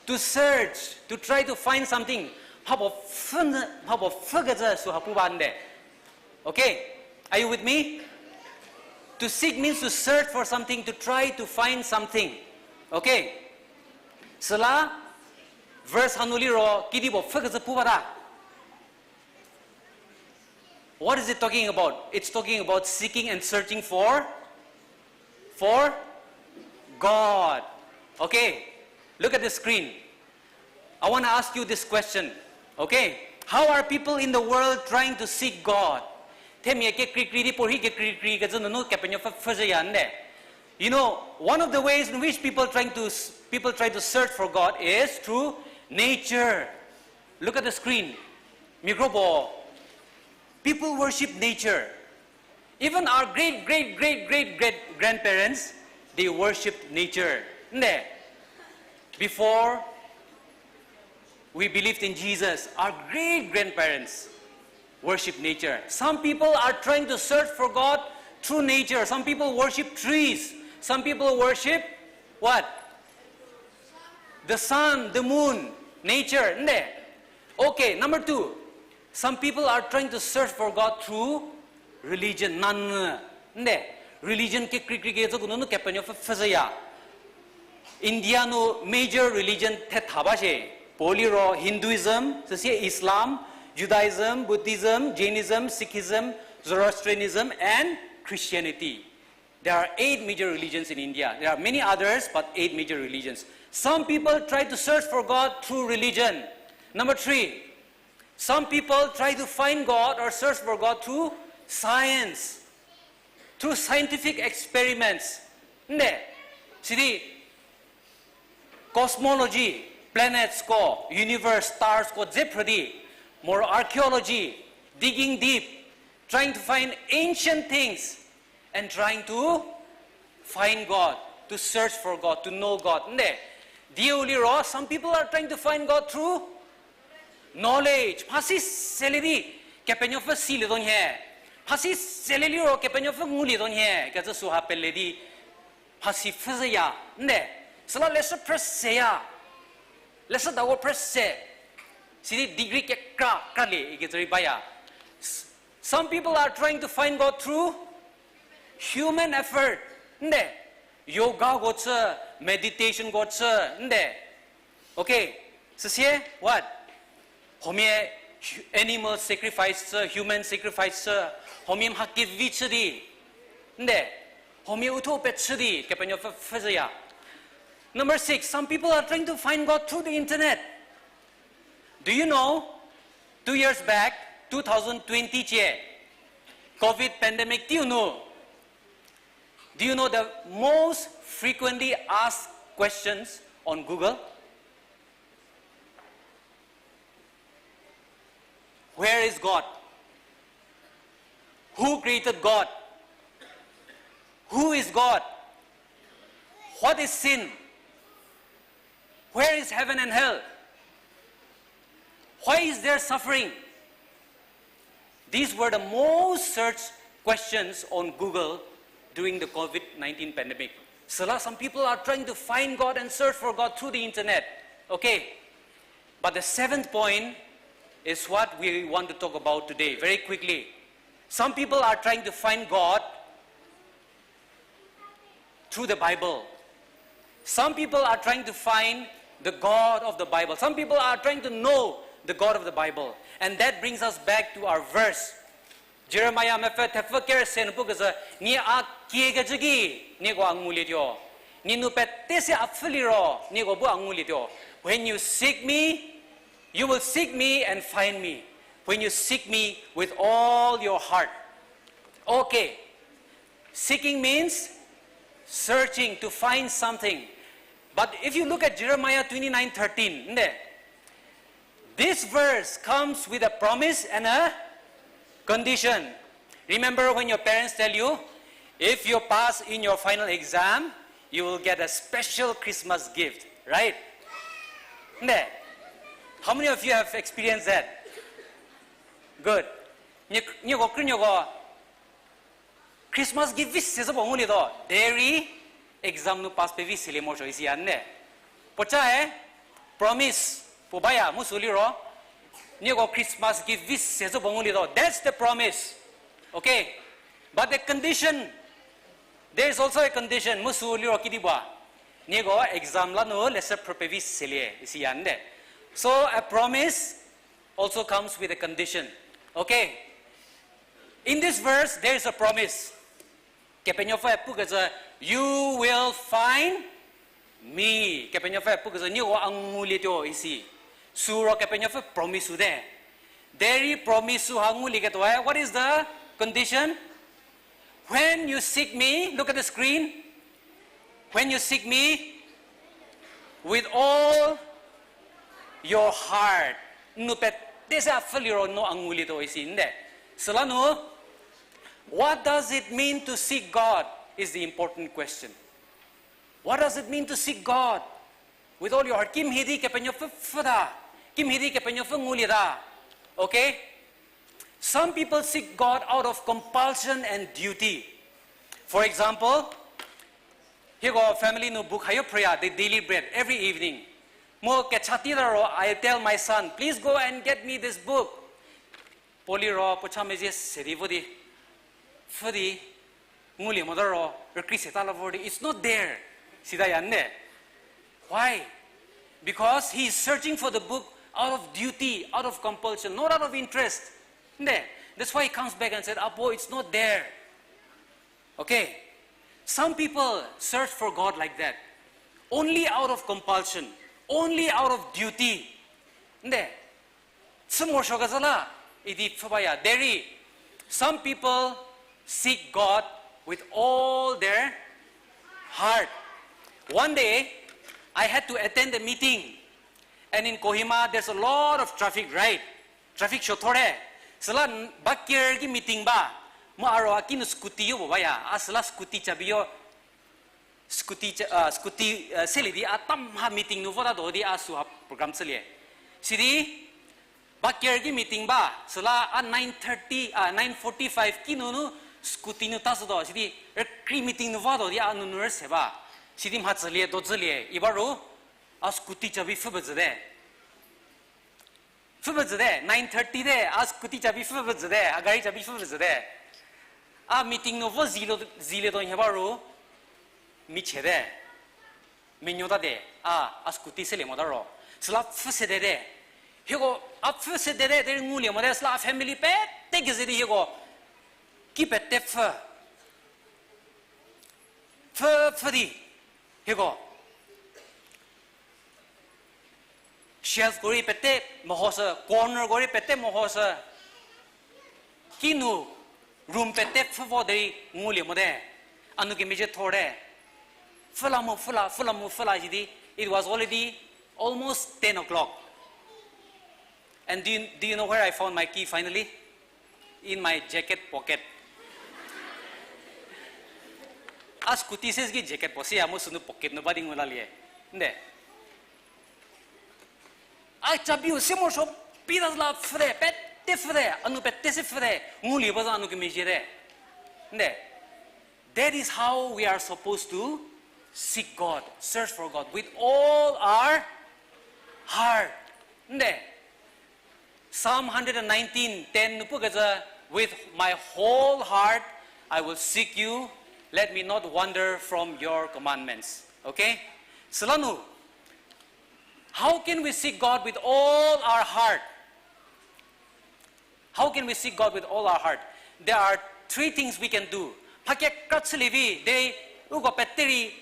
to search, to try to find something. Mhapuo pfhü, mhapuo pfhükecü süha pu ba nde. Okay? Are you with me? To seek means to search for something, to try to find something. Okay? Süla, verse hanu liro, kedipuo pfhükecü pu bata? What is it talking about? It's talking about seeking and searching for, for God. Okay? Look at the screen. I want to ask you this question. Okay? How are people in the world trying to seek God? Themia kekreikrei di puorhi kekreikrei kecü nunu Kepenuopfü pfhüzhüya nde. You know, one of the ways in which people trying to s- people try to search for God is through nature. Look at the screen. Mia kro puo, people worship nature. Even our great, great, great, great, great grandparents, they worshipped nature. Nde, before we believed in Jesus, our great grandparents worship nature. Some people are trying to search for God through nature. Some people worship trees. Some people worship what? The sun, the moon, nature. Nde? Okay, number two. Some people are trying to search for God through religion. Nanyü. Nde? Religion kekreikrei kecü nunu Kepenuopfü pfhüzhüya. India nu major religion thetha ba shie. Puo liro Hinduism, süsie Islam, Judaism, Buddhism, Jainism, Sikhism, Zoroastrianism, and Christianity. There are eight major religions in India. There are many others, but eight major religions. Some people try to search for God through religion. Number three, some people try to find God or search for God through science, through scientific experiments. Nde, sidi cosmology, planetsko, universe, starsko dze phrü di, more archaeology, digging deep, trying to find ancient things and trying to find God, to search for God, to know God. Nde, dieu liro, some people are trying to find God through knowledge. Mhasi sele di Kepenuopfü silietuo nhie. Mhasi sele liro Kepenuopfü ngulietuo nhie kecü süha pele di mhasi pfhüzhüya. Nde, süla leshü phrüseya. Leshüdako phrüse. Sidi degree kekra kralie ikecü rei baya. S- Some people are trying to find God through human effort. Nde, yogako chü, meditationko chü, nde. Okay, süsie, what? Huomia hu- animal sacrifice chü, human sacrifice chü, huomia mha kevi chü di. Nde, huomia uthuo pechü di, Kepenuopfü pfhüzhüya. Number six, some people are trying to find God through the internet. Do you know, two years back, two thousand twenty cie, covid pandemic teiu nu, do you know the most frequently asked questions on Google? Where is God? Who created God? Who is God? What is sin? Where is heaven and hell? Why is there suffering? These were the most searched questions on Google during the covid nineteen pandemic. Süla, some people are trying to find God and search for God through the internet. Okay. But the seventh point is what we want to talk about today, very quickly. Some people are trying to find God through the Bible. Some people are trying to find the God of the Bible. Some people are trying to know the God of the Bible. And that brings us back to our verse. Jeremiah mepfü thepfü kerüse nu pukecü, nie a kiekecü ki, nieko a ngulietuo. Nie nu pete se a pfhü liro, nieko bu a ngulietuo. When you seek me, you will seek me and find me. When you seek me with all your heart. Okay. Seeking means searching to find something. But if you look at Jeremiah twenty-nine thirteen, nde, this verse comes with a promise and a condition. Remember when your parents tell you, if you pass in your final exam, you will get a special Christmas gift, right? Nde, how many of you have experienced that? Good. Nieko krünuoko Christmas gift vi se zhü puo ngulietuo, derei exam nu pass pevi selie morosuo isi ya nde. Puocae promise puo baya mu sü liro, nieko Christmas gift vi se zhü puo ngulietuo. That's the promise. Okay. But the condition There is also a condition, mu sü liro kidi ba. Nieko exam la nu leshü phrü pevi selie, isi ya nde. So a promise also comes with a condition. Okay? In this verse, there is a promise. Kepenuopfü pukecü, you will find me. Kepenuopfü pukecü, nieko a ngulietuo isi. Sü ro Kepenuopfü promise sü te. Derei promise sü ha ngulieketuoe, what is the condition? When you seek me, look at the screen. When you seek me with all your heart. N nou pete se a pfhü liro no a ngulietuo isi nde. Süla nu, what does it mean to seek God is the important question. What does it mean to seek God with all your heart? Kimhie di Kepenuopfü pfhüta, kimhie di Kepenuopfü ngulieta. Okay? Some people seek God out of compulsion and duty. For example, hieko family nu book hayo phrüya, the daily bread, every evening. Mu kecha tita ro, I tell my son, please go and get me this book. Puo liro puo cha mezhie se di vo di, pfhü di, ngulie mota ro, rükrie seta la vor di, it's not there. Sita ya nde. Why? Because he is searching for the book out of duty, out of compulsion, not out of interest. Nde. That's why he comes back and said, Apo, it's not there. Okay. Some people search for God like that. Only out of compulsion, only out of duty. Nde. Pfhü morosuokecü la, idi pfhü baya. Derei, some people seek God with all their heart. One day, I had to attend a meeting. And in Kohima, there's a lot of traffic, right? Traffic suothor te. Süla n-, Baker ki meeting ba. Mu a ro a kinu scooty yo puo baya. A süla scooty chabi yo scooty, uh, scooty, uh, selie di a tamha meeting nu votatuo di a süha program chülie. Sidi, Baker ki meeting ba, süla a nine thirty, uh, nine forty-five kinunu scooty nu tashütuo. Sidi, rükrie meeting nu vatuo di a nunu rüse ba. Sidi mhacülie, dozülie, i ba ru, a scooty chabi pfhü pezhü te. Pfhü pezhü te, nine thirty te, a scooty chabi pfhü pezhü te, a gari chabi pfhü pezhü te. A meeting nu vo zilietuo, zilietuo nhie ba ru, michie te. Menuota te, a, a scooty selie mota ro. Süla pfhü sede te. Hieko, a pfhü sede te, derei ngulie mote, süla a family pete keze di hieko. Ki pete pfhü. Pfhü, pfhü di. Hieko. Shelf ko rei pete mehoshü, corner ko rei pete mehoshü. Kinu room pete pfhü vo derei ngulie mote. A nou kemezhie thor te. Pfhü la mu pfhü la, pfhü la mu pfhü la sidi. It was already almost ten o'clock. And do you, do you know where I found my key finally? In my jacket pocket. A scooty se ki jacket puo siya mu sünu pocket nu ba di ngu lalie. Nde. A chabiu se morosuo pie ta la pfhü te, pete pfhü te, a nou pete se pfhü te, ngulie ba za a nou kemezhie te. Nde. That is how we are supposed to seek God, search for God with all our heart. Nde. Psalm hundred and nineteen, ten nu pukecü, with my whole heart I will seek you, let me not wander from your commandments. Okay? Süla nu, how can we seek God with all our heart? How can we seek God with all our heart? There are three things we can do. Mha kekra chülie vi, de uko pete rei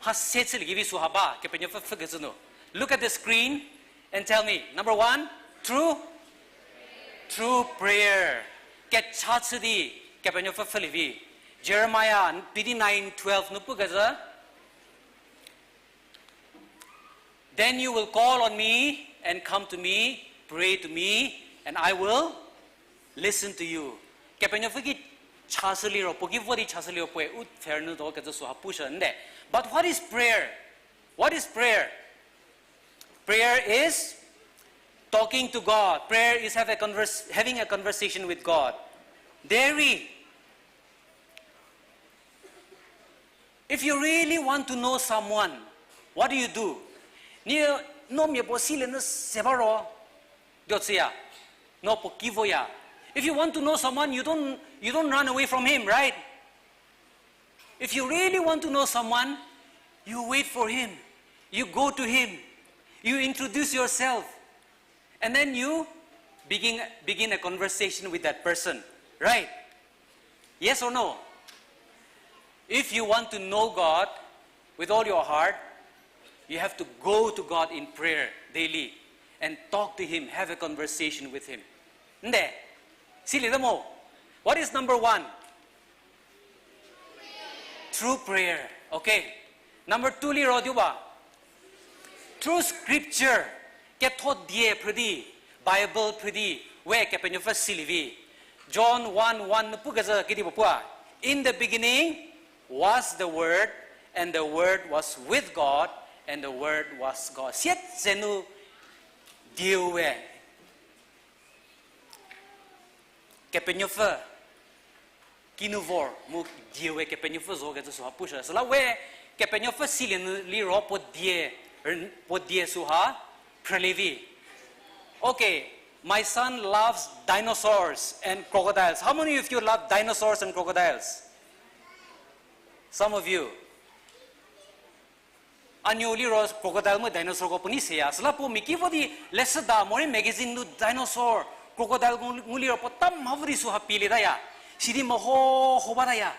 mha se chülie kevi süha ba, Kepenuopfü pfhükecü nu. Look at the screen and tell me. Number one, through, through prayer. Kecha chü di Kepenuopfü pfhülie vi. Jeremiah twenty-nine twelve nu pukecü, then you will call on me and come to me, pray to me, and I will listen to you. Kepenuopfü ki chashü liro, puo ki vo di chashü liro puoe u pfhe rünyü tuo kecü süha pushü nde. But what is prayer? What is prayer? Prayer is talking to God. Prayer is have a converse, having a conversation with God. Derei, if you really want to know someone, what do you do? Ni no mia puo silie nyü se ba ro, dio chüya, no puo ki voya. If you want to know someone, you don't, you don't run away from him, right? If you really want to know someone, you wait for him. You go to him. You introduce yourself. And then you begin, begin a conversation with that person. Right? Yes or no? If you want to know God with all your heart, you have to go to God in prayer daily and talk to him, have a conversation with him. Nde, silieta mo. What is number one? Through prayer. Okay. Number two liro di ba? Through scripture. Ketho die phrü di, Bible phrü di, we Kepenuopfü silie vi. John one one nu pukecü kedipuo pua? In the beginning was the Word, and the Word was with God, and the Word was God. Sietsenu dieu we Kepenuopfü kinu vor mu dieu we Kepenuopfü zokecü süha pushü. Süla we Kepenuopfü silie nu liro puo die, puo die süha phrülie vi. Okay, my son loves dinosaurs and crocodiles. How many of you love dinosaurs and crocodiles? Some of you. A nuo liro crocodile mu dinosaur ko puo nei seya. Süla puo mia ki vo di leshüda morei magazine nu dinosaur, crocodile ko ngu liro puo ta mha vo di süha pielietaya. Sidi meho ho bataya.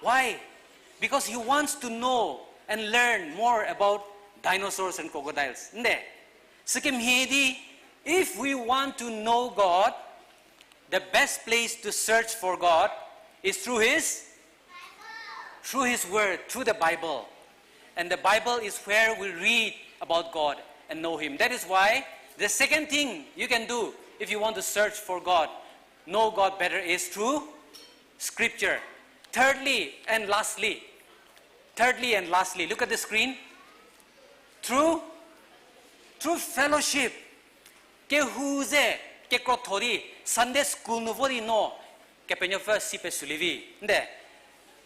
Why? Because he wants to know and learn more about dinosaurs and crocodiles. Nde, sükemhie di, if we want to know God, the best place to search for God is through His, through His Word, through the Bible. And the Bible is where we read about God and know Him. That is why the second thing you can do if you want to search for God, know God better, is through Scripture. Thirdly and lastly, thirdly and lastly, look at the screen. Through, through fellowship. Kehou ze kekrotho di Sunday school nu vo di no Kepenuopfü si pesulie vi. Nde,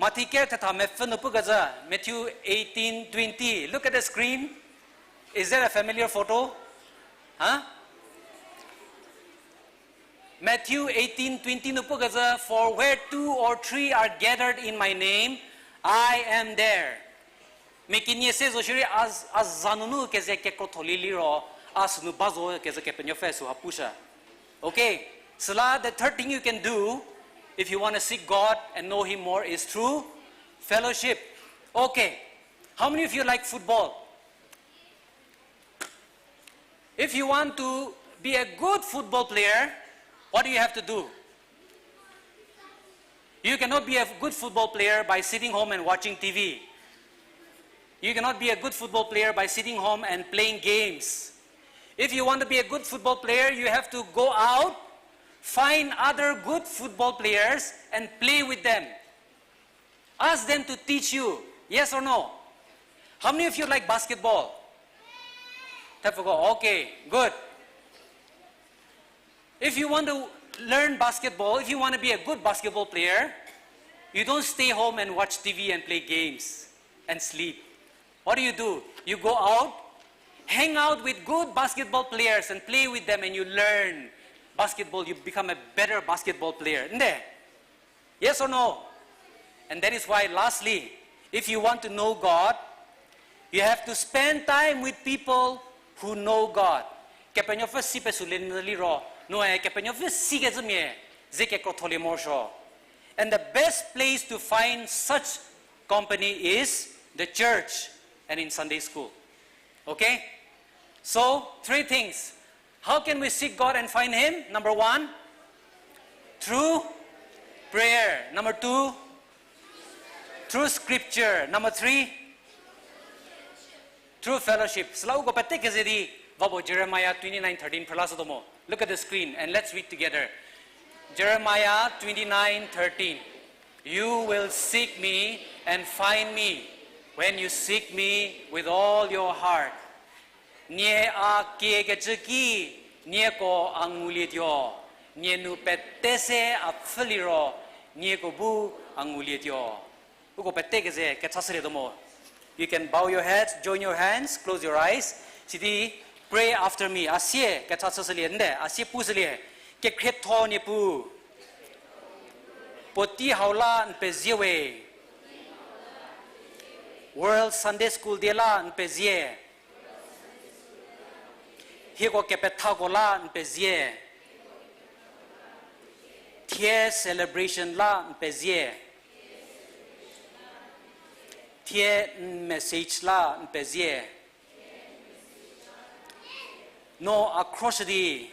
Mathi ker thetha mepfü nu pukecü, Matthew eighteen twenty. Look at the screen. Is that a familiar photo? Huh? Matthew eighteen twenty nu pukecü, for where two or three are gathered in my name, I am there. Mia kenie se zo shierei a, a za nunu keze kekrotholie liro, a sünu ba zo kecü Kepenuopfü süha pushü. Okay, süla the third thing you can do if you want to seek God and know Him more is through fellowship. Okay, how many of you like football? If you want to be a good football player, what do you have to do? You cannot be a good football player by sitting home and watching T V. You cannot be a good football player by sitting home and playing games. If you want to be a good football player, you have to go out, find other good football players, and play with them. Ask them to teach you. Yes or no? How many of you like basketball? Tepfoko, okay, good. If you want to learn basketball, if you want to be a good basketball player, you don't stay home and watch T V and play games and sleep. What do you do? You go out, hang out with good basketball players and play with them, and you learn basketball, you become a better basketball player. Nde? Yes or no? And that is why, lastly, if you want to know God, you have to spend time with people who know God. Kepenuopfü si pesulie nyü liro, noe Kepenuopfü sikecümia ze kekrotholie morosuo. And the best place to find such company is the church and in Sunday school. Okay? So, three things. How can we seek God and find Him? Number one, through prayer. Number two, through scripture. Number three, through fellowship. Süla uko pete keze di, vabo Jeremiah twenty-nine thirteen phrüla sütuo mo. Look at the screen and let's read together. Jeremiah twenty-nine thirteen. You will seek me and find me when you seek me with all your heart. Nie a kiekecü ki, nieko a ngulietuo, nie nou pete se a pfhü liro, nieko bu a ngulietuo. Uko pete keze kecha shülietuo mo. You can bow your heads, join your hands, close your eyes. Sidi, pray after me. A sie kecha shüshülie, nde, a sie pushülie. Kekhrietho Niepuu, puotei hau la n pezie we. World Sunday School Day la n pezie. Hieko kepethako la n pezie. Thie celebration la n pezie. Thie n message la n pezie. No a khroshü di,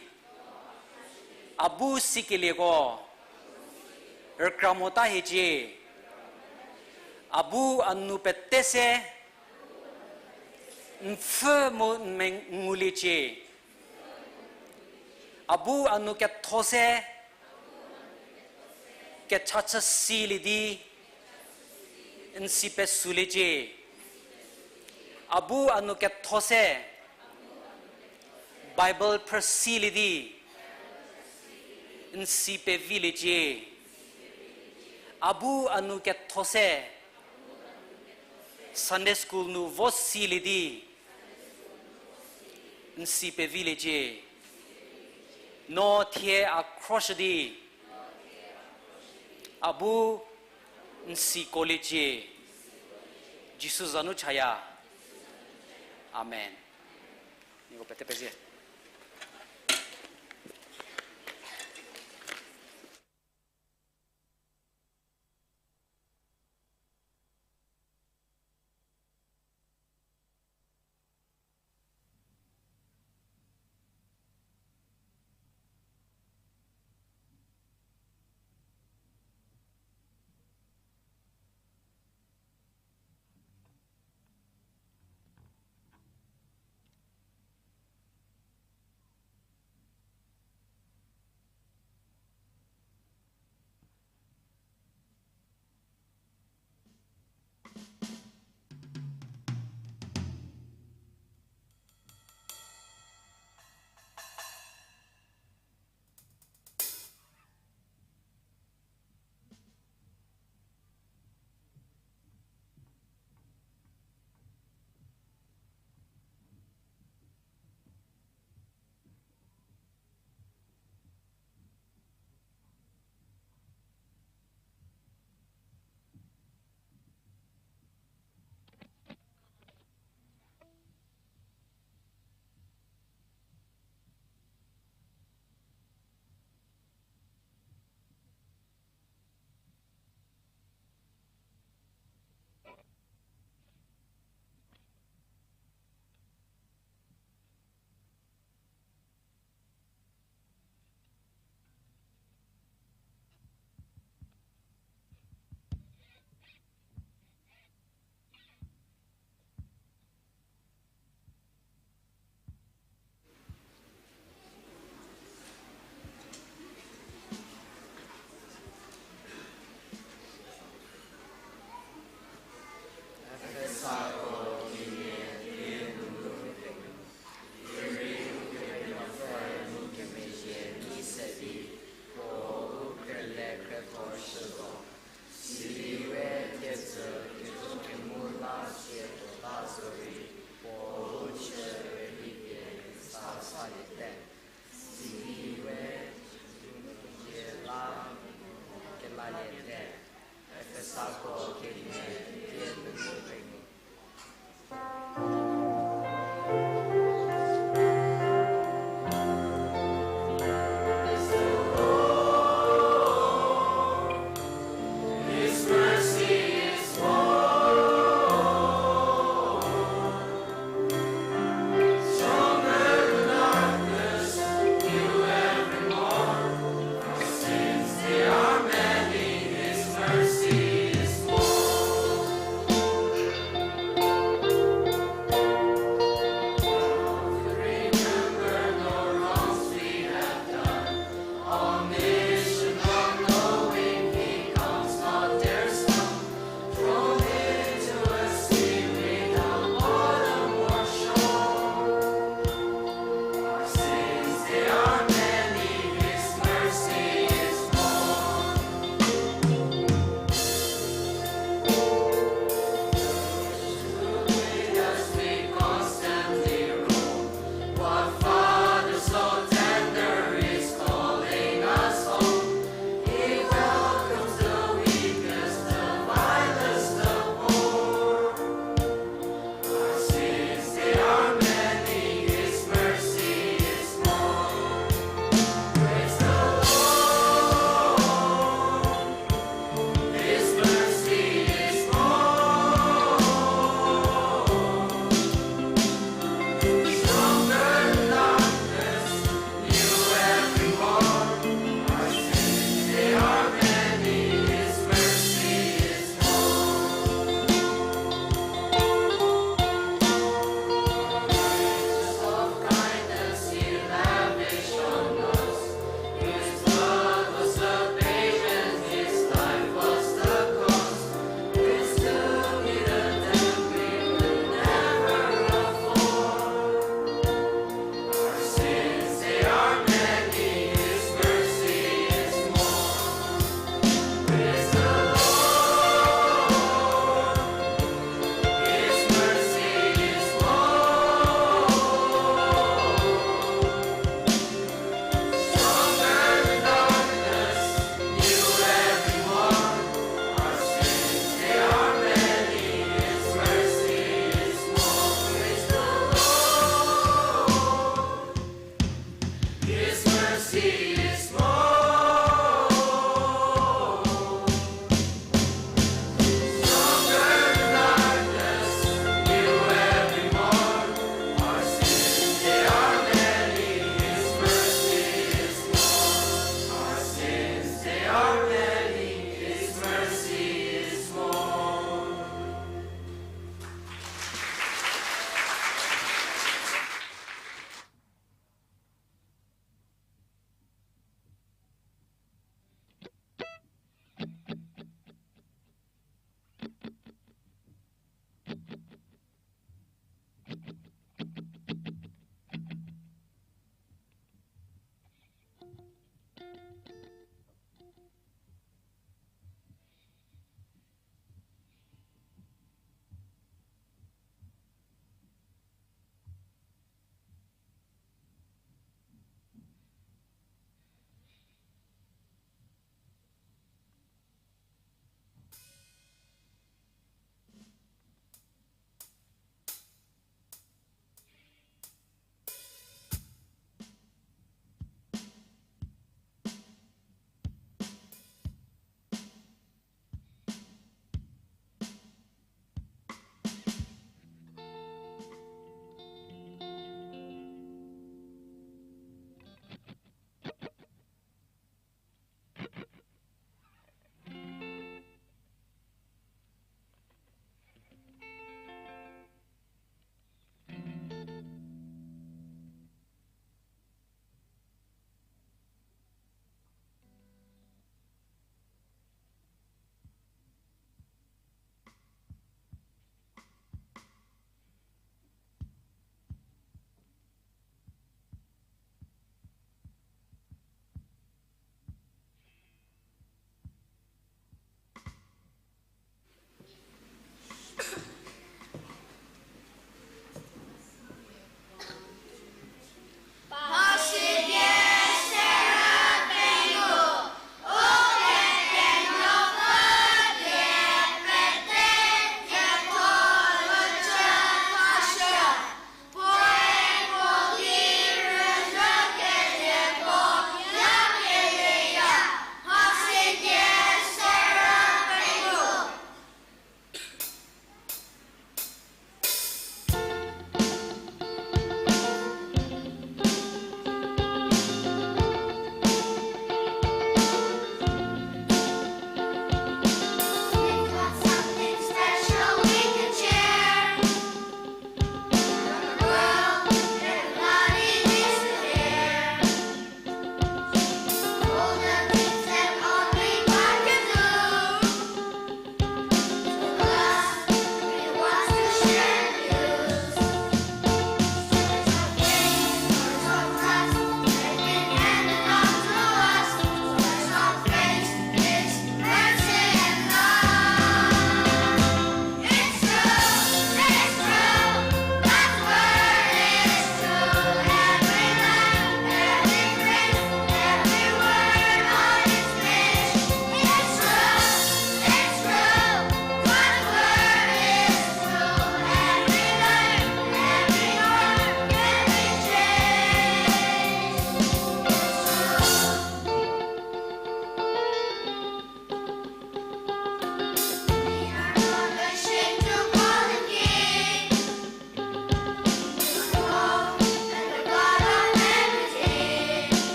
a bu sikelieko rükra mota hiecie. A bu a nou pete se n pfhü mu n menguliecie. A bu a nou ketho se kechachü silie di n si pesuliecie. A bu a nou ketho se Bible phrüsilie di n si peviliecie. A bu a nou ketho se Sunday school nu vo silie di n si peviliecie. No thie a khroshü di a bu n sikoliecie. Jisu za nu chaya. Amen. Nieko pete pezie.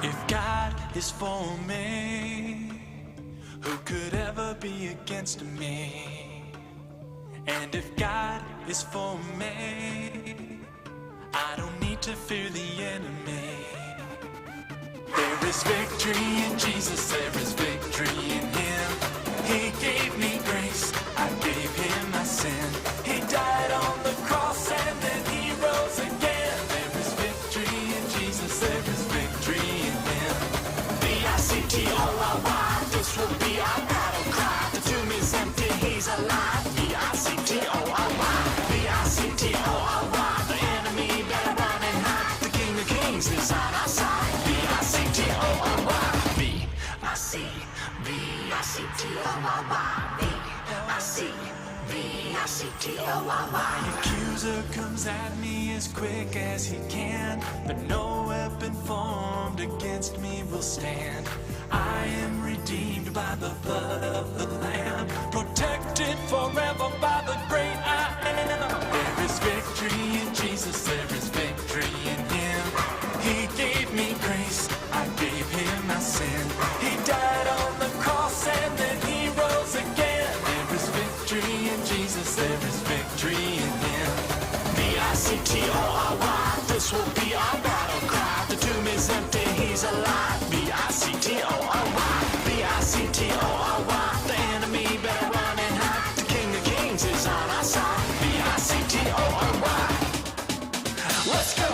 If God is for me, who could ever be against me? And if God is for me, I don't need to fear the enemy. There is victory in Jesus, there is victory in Him. He gave me grace, I gave Him my sin. He died on the cross and then He rose again. There is victory in Jesus, there is victory in Him. V I C T O R Y, this will be our battle cry. The tomb is empty, He's alive. V I C T O R Y, V I C T O R Y. The enemy better run and hide. The King of Kings is on our side. V I C T O R Y, V I C, V I C T O R Y, V I C, V I C T O R Y. My accuser comes at me as quick as he can, but no weapon formed against me will stand. I am redeemed by the blood of the Lamb, protected forever by the great I am. There is victory in Jesus, there is victory in Him. He gave me grace, I gave Him my sin. He died on the cross and then He rose again. There is victory in Jesus, there is victory in Him. V I C T O R Y, this will be our battle cry. The tomb is empty, He's alive. V I C T O R Y, V I C T O R Y. The enemy better run and hide. The King of Kings is on our side. V I C T O R Y. Let's go!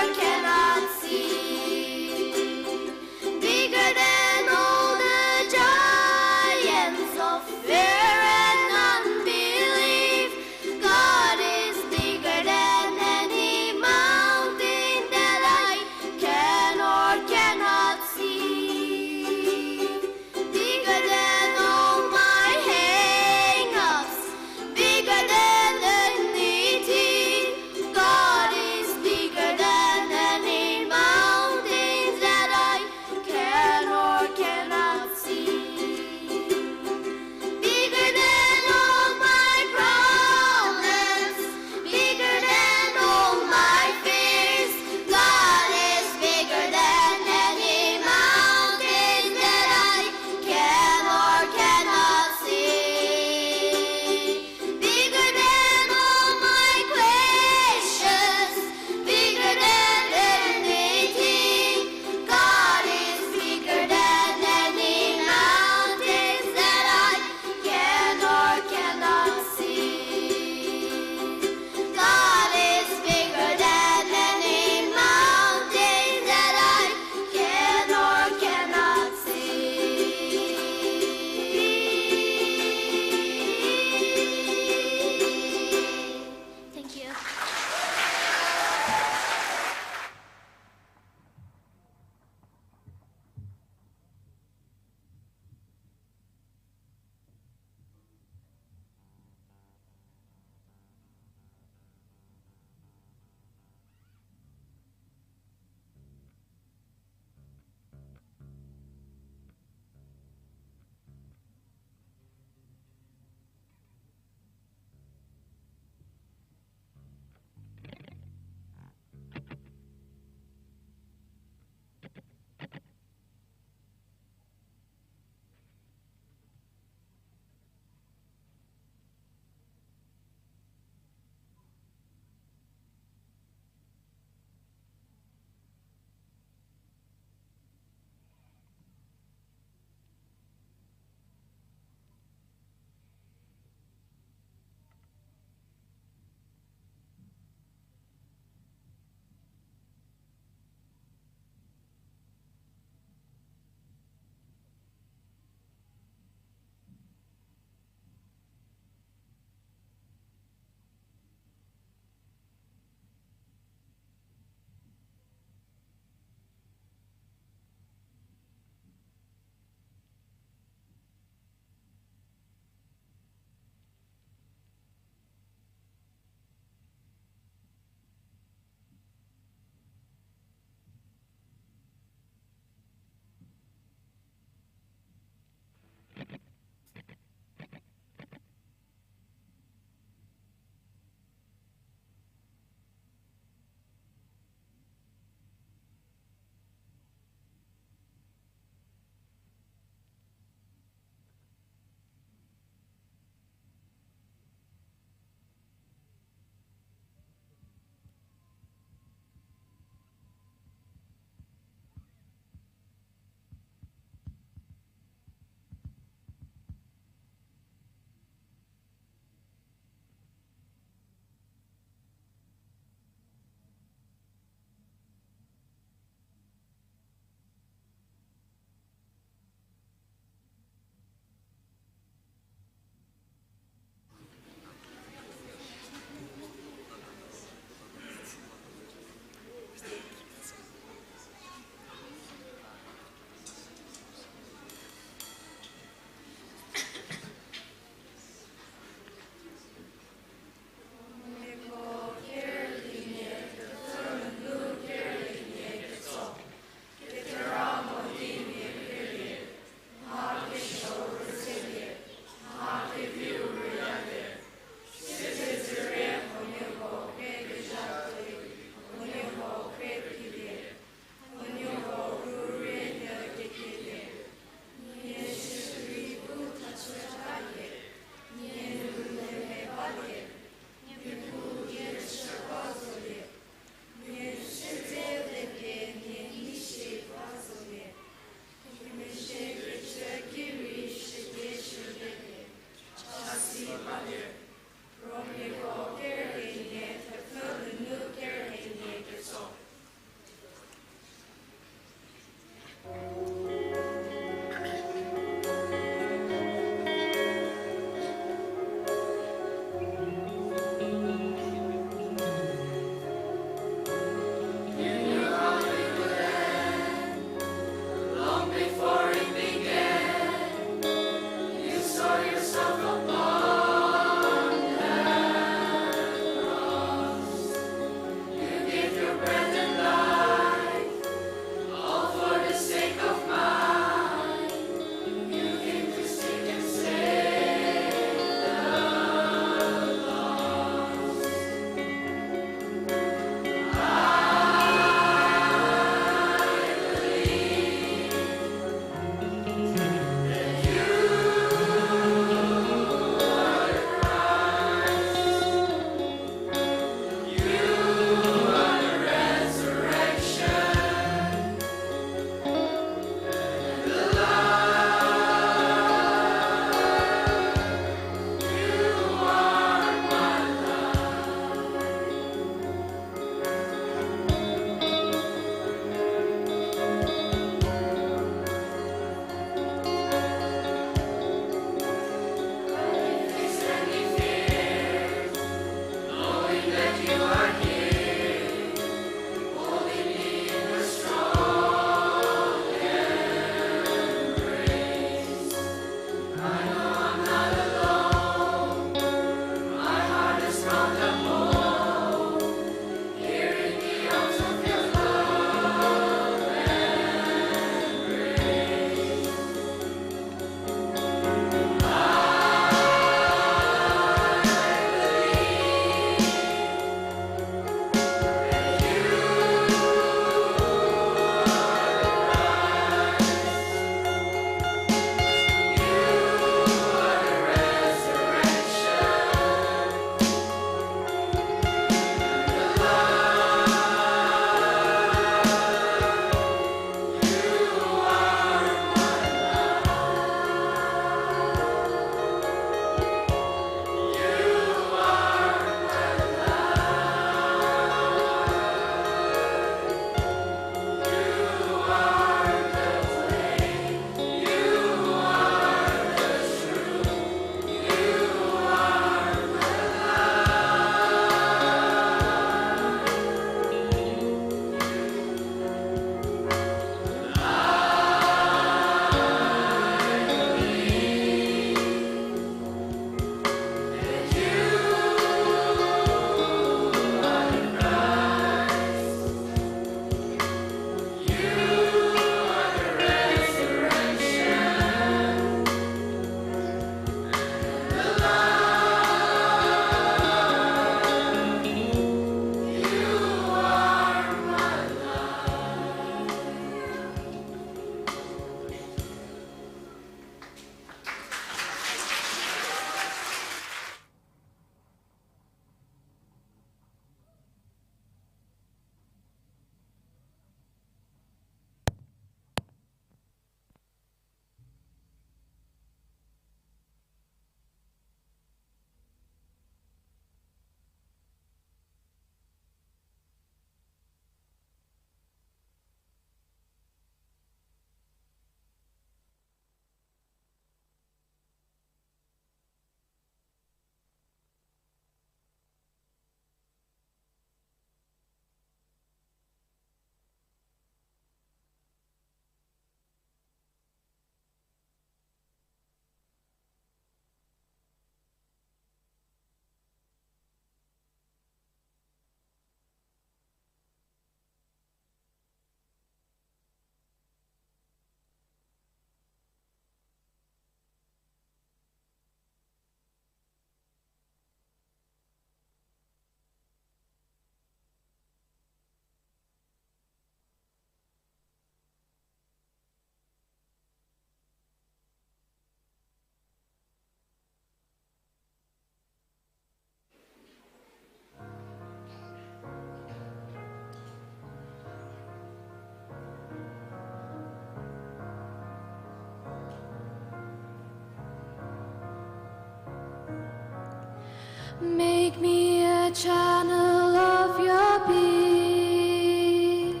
Make me a channel of your peace.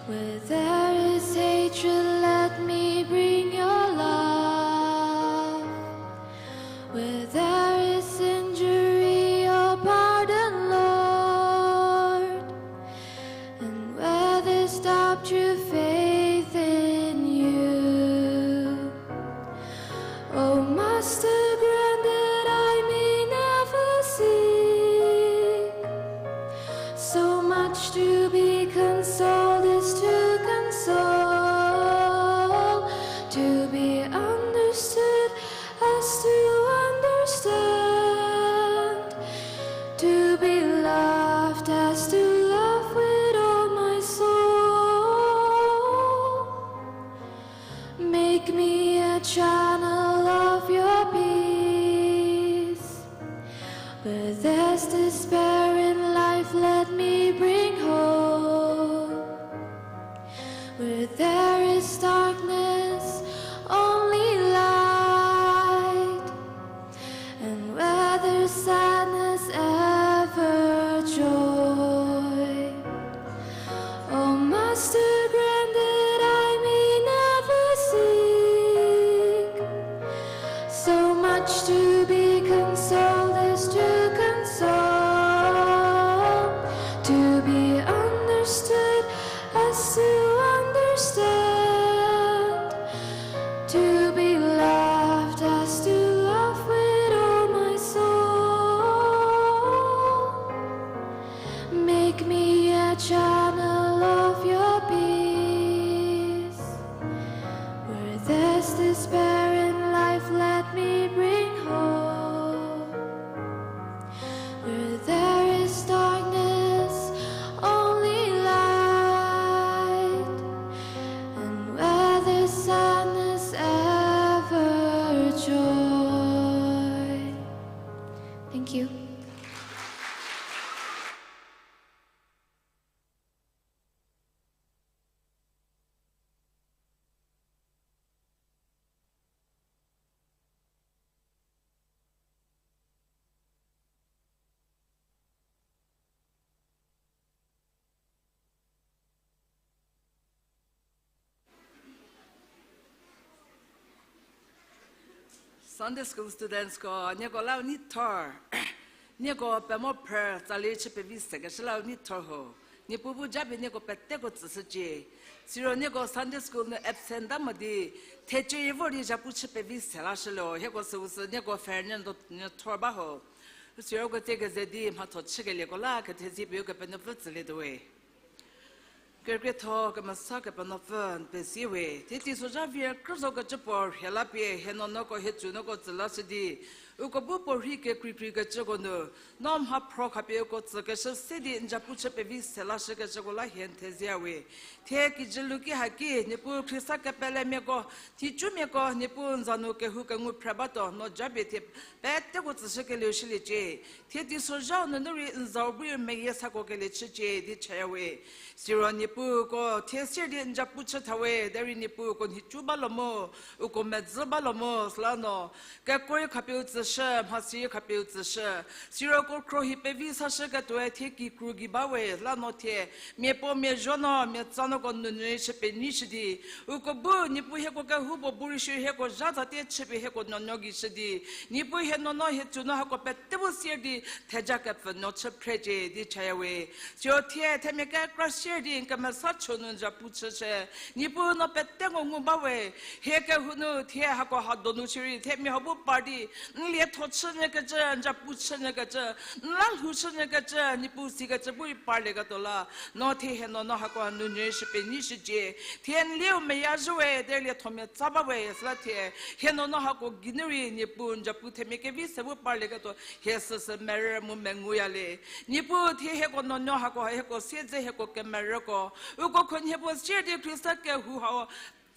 Where there is hatred, let me bring your love. Where there is injury, your pardon, Lord. And where there's doubt, true faith in you. O Master, grant that I may never seek so much to be consoled as to console, to be understood as to understand, to be loved as to love with all my soul. Make me a channel of your peace. Where there's despair in life, let me bring hope. Where there is darkness, only light. And where there's sadness, ever joy. O Master, grant that I may never seek so much to be consoled as to console, to be understood as to understand, to be loved as to love with all my soul. Make me a channel of your peace. Where there's despair in life, let me bring hope. Where there is darkness, only light. And where there's sadness, ever joy. Thank you. Sunday school studentsko, nieko la u neithor. Nieko pemo phrü tsali chü pevi sekeshü la u neithor ho. Niepuu bu japie nieko peteko tsüshücie. Siro nieko Sunday school nu absent ta mo di, thecie rei vor di zhapu chü pevi se lashülie, hieko süu sü nieko fair nyü thor ba ho. Siro uko tsie keze di mhatho chükelieko la kethezie pie Ukepenuopfü tsülietuo we. Kekrietho kemesa Kepenuopfü n pezie we. Thie teisozha vier krüzokecü puo rhie la pie hie nuonuoko hie tsünuoko tsü lashü di, uko bu puorhi kekreikreikecüko nu, no mhaphro khapie uko tsükeshü se di n zhapu chü pevi se lashükecüko la hie n thezie we. Thie kijü luki haki Niepuu Khrista kepelemiako, nhicumiako Niepuu n za nu kehou kengu phre batuo, no japie thie peteko tsüshükelieu shüliecie. Thie teisozha nunu rei n zau bu meyie sako kelie chücie di chaya we. Siro Niepuu uko thie sier di n zhapu chü tha we, derei Niepuu uko nhicu ba lo mu, uko medzü ba lo mu, süla no kekuo rei khapie u tsüshü, mhasi rei khapie u tsüshü. Siro uko khruohi pevi sashüketuoe thie kikru gei ba we, süla no thie mia puo mia zuo no mia tsa nuoko nunu rei chü penyishü di, uko bu Niepuu hieko kehoupuo bu rei shü hieko zha tsatie chüpie hieko nuonuo gei shü di, Niepuu hie nuonuo hie tsünuo hako pete bu sier di theja kepfünuo chü phrecie di chaya we. Siro thie themia kekra sier di n kemesa chonu n zhapu chüshü. Niepuu no peteko ngu ba we. Hie kehou nu thie hako ha donu shierei themia hau bu par di n lietho chünyükecü, n zhapu chünyükecü, n la lhou chünyükecü, Niepuu sikecü bu rei parlieketuo la, no thie hie nuonuo hako nunu rei shü penyishücie. Thie n lieu meya zhü we, derei liethomia tsa ba we, süla thie hie nuonuo hako geinu rei Niepuu n zhapu themia kevi se bu parlieketuo hie süsü merü mu menguya le. Niepuu thie hieko nuonuo hako ha hieko siedze hieko kemerüko, uko khunhie puo sier di Khrista kehou hau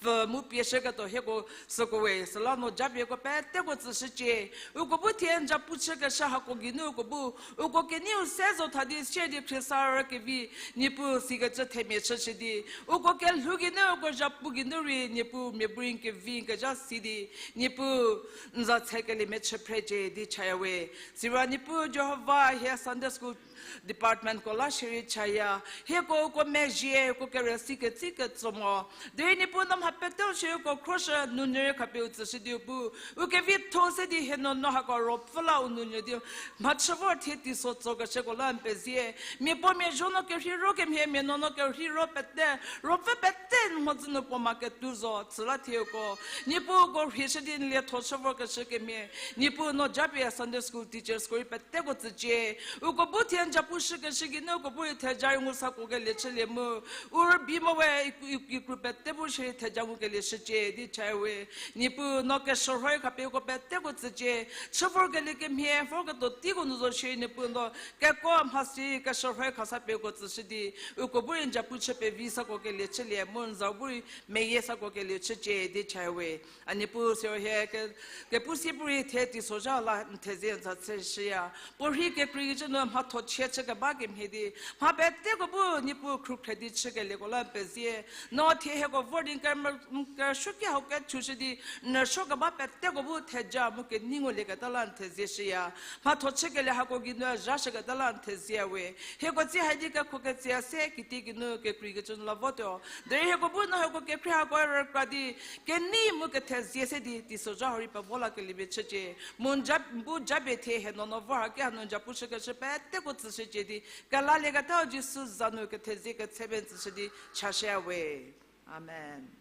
pfü mu pieshüketuo hieko süko we, süla no japieko peteko tsüshücie. Uko bu thie n japu chükeshü hako geinu uko bu, uko keneiu se zo tha di sie di khriesarü kevi, Niepuu sikecü themia chüshü di, uko kelhou geinu uko japu geinu rei Niepuu mia bu rei n kevi n kezha si di, Niepuu n za tsekelie mechü phrecie di chaya we. Siro Niepuu Jihova hie Sunday School departmentko la shierei chaya. Hieko uko mezhie, uko kere si ketsi ketso mo. Derei Niepuu no mha peteu shierei uko khroshü nunyü rei khapie u tsüshü di u bu, u kevitho se di hie nuonuo hako ruopfü la u nunyü di mhachü vor thie teiso tsokeshüko la n pezie. Mia puo mia zuo no kerhei ro kemhie, mia nuonuo kerhei ro pete, ruopfü pete n mhodzü nu puo ma ketuo zo, süla thie uko Niepuu uko rheishü di n lietho chü vorkeshü kemhie, Niepuu no japie Sunday school teachersko rei peteko tsücie. Uko bu thie n japu shükeshü geinu uko bu rei theja rei ngu sa kuokelie chülie mu, u rübei mo we, ikru, ikru pete bu shierei theja ngukelie shücie di chaya we. Niepuu no keshürhoi khapie uko peteko tsücie. Chü vorkelie kemhie vorketuo teiko nu zo shierei Niepuu no keko mhasi keshürhoi khasa pie uko tsüshü di, uko bu rei n japu chü pevi sa kuokelie chülie mu n za bu rei meyie sa kuokelie chücie di chaya we. A Niepuu siro hie ke, kepu sie bu rei thie teisozha la n thezie n za tse shüya. Puorhei kekreikecü nu mhatho chie chü keba kemhie di, mha peteko bu Niepuu khrukhre di chükelieko la n pezie. No thie hieko vor di n ke, n kerüsuoki hau kethushü di, n rüsuo keba peteko bu theja mu kenei ngulieketa la n thezie shüya. Mhatho chükelie hako geinu zhashüketa la n thezie we. Hieko tsie hai di kekho ketsia se kitiekinu kekreikecü nu la votuo. Derei hieko bu no hieko kekhrie hako rükra di, kenei mu kethezie se di teisozha hau rei pevo lakelie mia chücie. Mu n ja, n bu japie thie hie nuonuo vor haki hanu n japu shükeshü peteko tsüshücie di, kelalieketau Jisu za nu kethezie ketse pie n tsüshü di chashüya we. Amen.